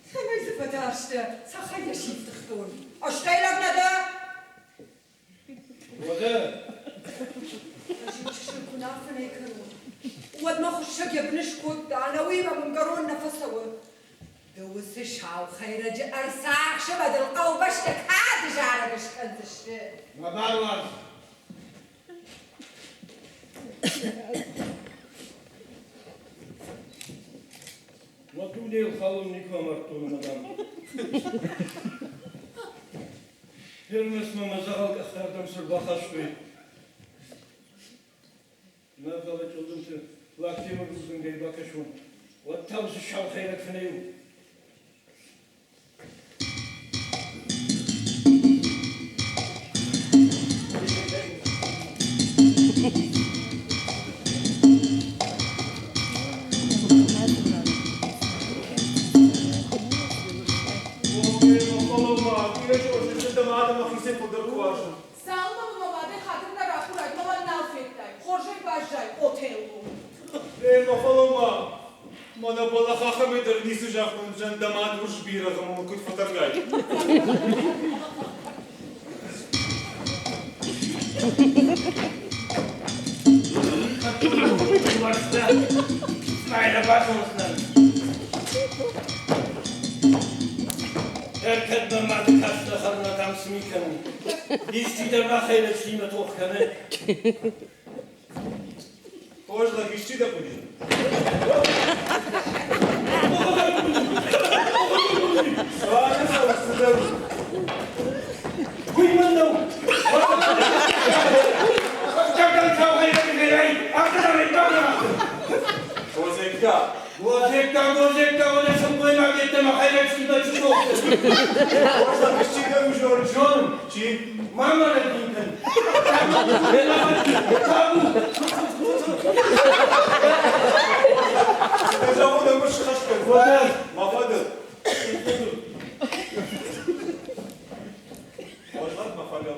Цӕмӕй дзы фӕтарстӕ, цӕхӕй йӕ сифтыгътон. Стӕй лӕг нӕ дӕ? Уӕдӕ? Ӕз иу чысыл куы нӕ афынӕй кӕнон, уӕд мӕ хуыссӕг йӕ быны скодта, ӕнӕуый мӕм ӕмгӕрон нӕ фӕцӕуы. Ды уыцы сау хӕйрӕджы ӕрцахс ӕмӕ дыл хъӕубӕстӕ кады зарӕг скӕндзысты. Мӕ баруадз. Мӕ дунейыл халон никуы амардтон ӕмӕ, дам. Ӕрмӕст мӕ мӕ дзӕгъӕл къӕхтӕ ардӕм цы рбахастой? Мӕ фӕлӕ чъылдымты Лактемыр рудзынгӕй бакӕсон, уӕд та уыцы сау хӕйрӕг фынӕй у. Цалынмӕ мын мӕ мадӕй хатыр нӕ ракурай, мӕ мӕн нал федтай. Хорзӕй баззай, Отелло. Эй, ма фӕлӕуу-ма! Мӕнӕ бӕллӕх ахӕмӕй дӕр ницы загътон, зӕн дӕ мад урс бирӕгъ ӕмӕ мыл куыд фӕтӕргай. Ӕркӕд мӕ мады каст нӕ хӕрынӕн цы ми кӕнын? Исчи дӕр ма хӕйрӕджытимӕ тох кӕны? Хорз лӕг, исчи дӕ хъуыди? Цуаны цӕуыс цыдӕр. Уый мын нӕу! Гозекка! Гозекка, Гозекка, уӕдӕ сылгоймаг йеддӕмӕ хӕйрӕджытимӕ чи тох кӕны? Хорз лӕг, исчи дӕ у зоны? Зонын. Чи? Ма мӕ рӕдийын кӕн. Табу! Ды зӕгъон ӕмӕ схӕст кӕн. Уӕдӕ. Мӕ фӕдыл. Хорз лӕг, мӕ фӕдыл.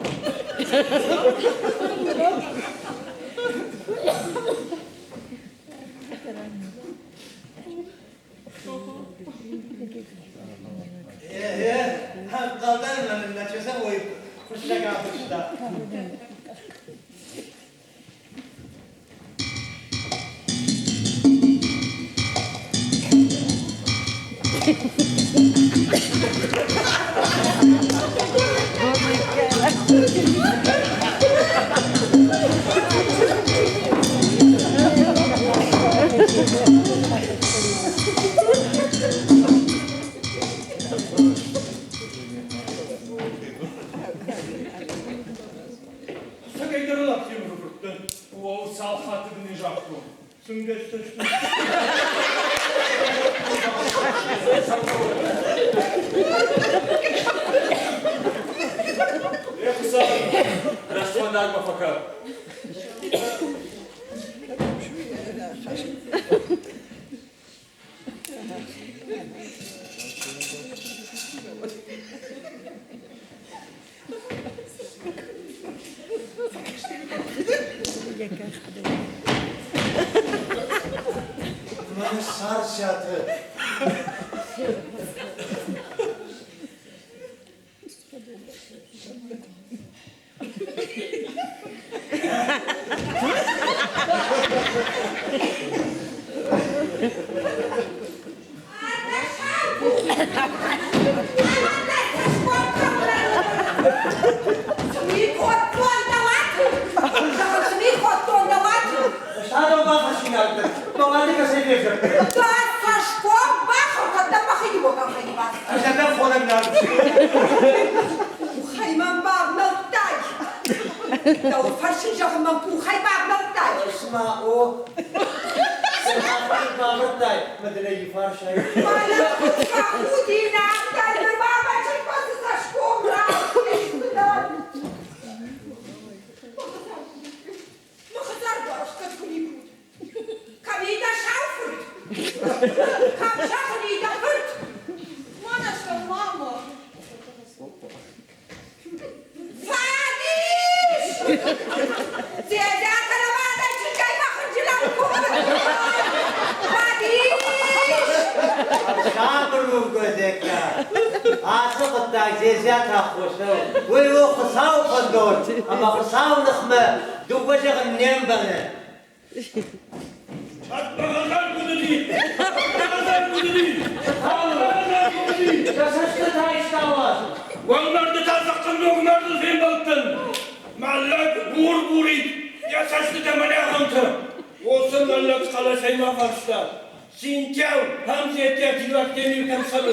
Ӕнхъӕлдӕн мӕ чызг уый хуыссӕг афыста. Сӕгӕйдӕр лӕгтемыры фырттӕ. Уӕу, цал хатты дын ӕй загътон. Цынгӕстӕ сты. Е, Хуыцау, рӕстфӕндагмӕ фӕкӕ. Мӕнӕ Царциаты. Мӕхи уогӕ бацыд. Ӕз дӕ хонӕг нал Къухӕй мӕм бавнӕлдтай. Дӕу фӕрсын зӕгъын мӕм къухӕй бавнӕлдтай. Цыма о, цыма бавӕрдтай мӕ дын ӕй фарсӕй. Мӕнӕ куыд фӕхудинаг дӕн, нырма мӕ чызгмӕ цы цӕсгом рахиздзынӕн. Мӕ хӕдзар дуарӕхгӕд куы никуы уыд. Кӕм и дӕ сау фырт? Кӕм зӕгъын и дӕ фырт? Мӕнӕ сӕ мама. Фӕдис! Дзедза караванӕй чызгӕй фӕхынджылӕг кодта. Фӕдис! Сабыр у, Гозекка. Ацы хъуыддаг Дзедзиаты аххос нӕу. Уый у Хуыцауы фӕндон, ӕмӕ Хуыцауы ныхмӕ дыууӕ зӕгъын не мбӕлы. Уӕлмӕрды та зӕххын фембӕлдтӕн. Мӕллӕг бур-бурид, йӕ цӕстытӕ мӕнӕ ахӕмтӕ. Уыцы мӕллӕг хъӕлӕсӕй ма фарста. Синтяу, там зеття тилак темир кӕм цӕры.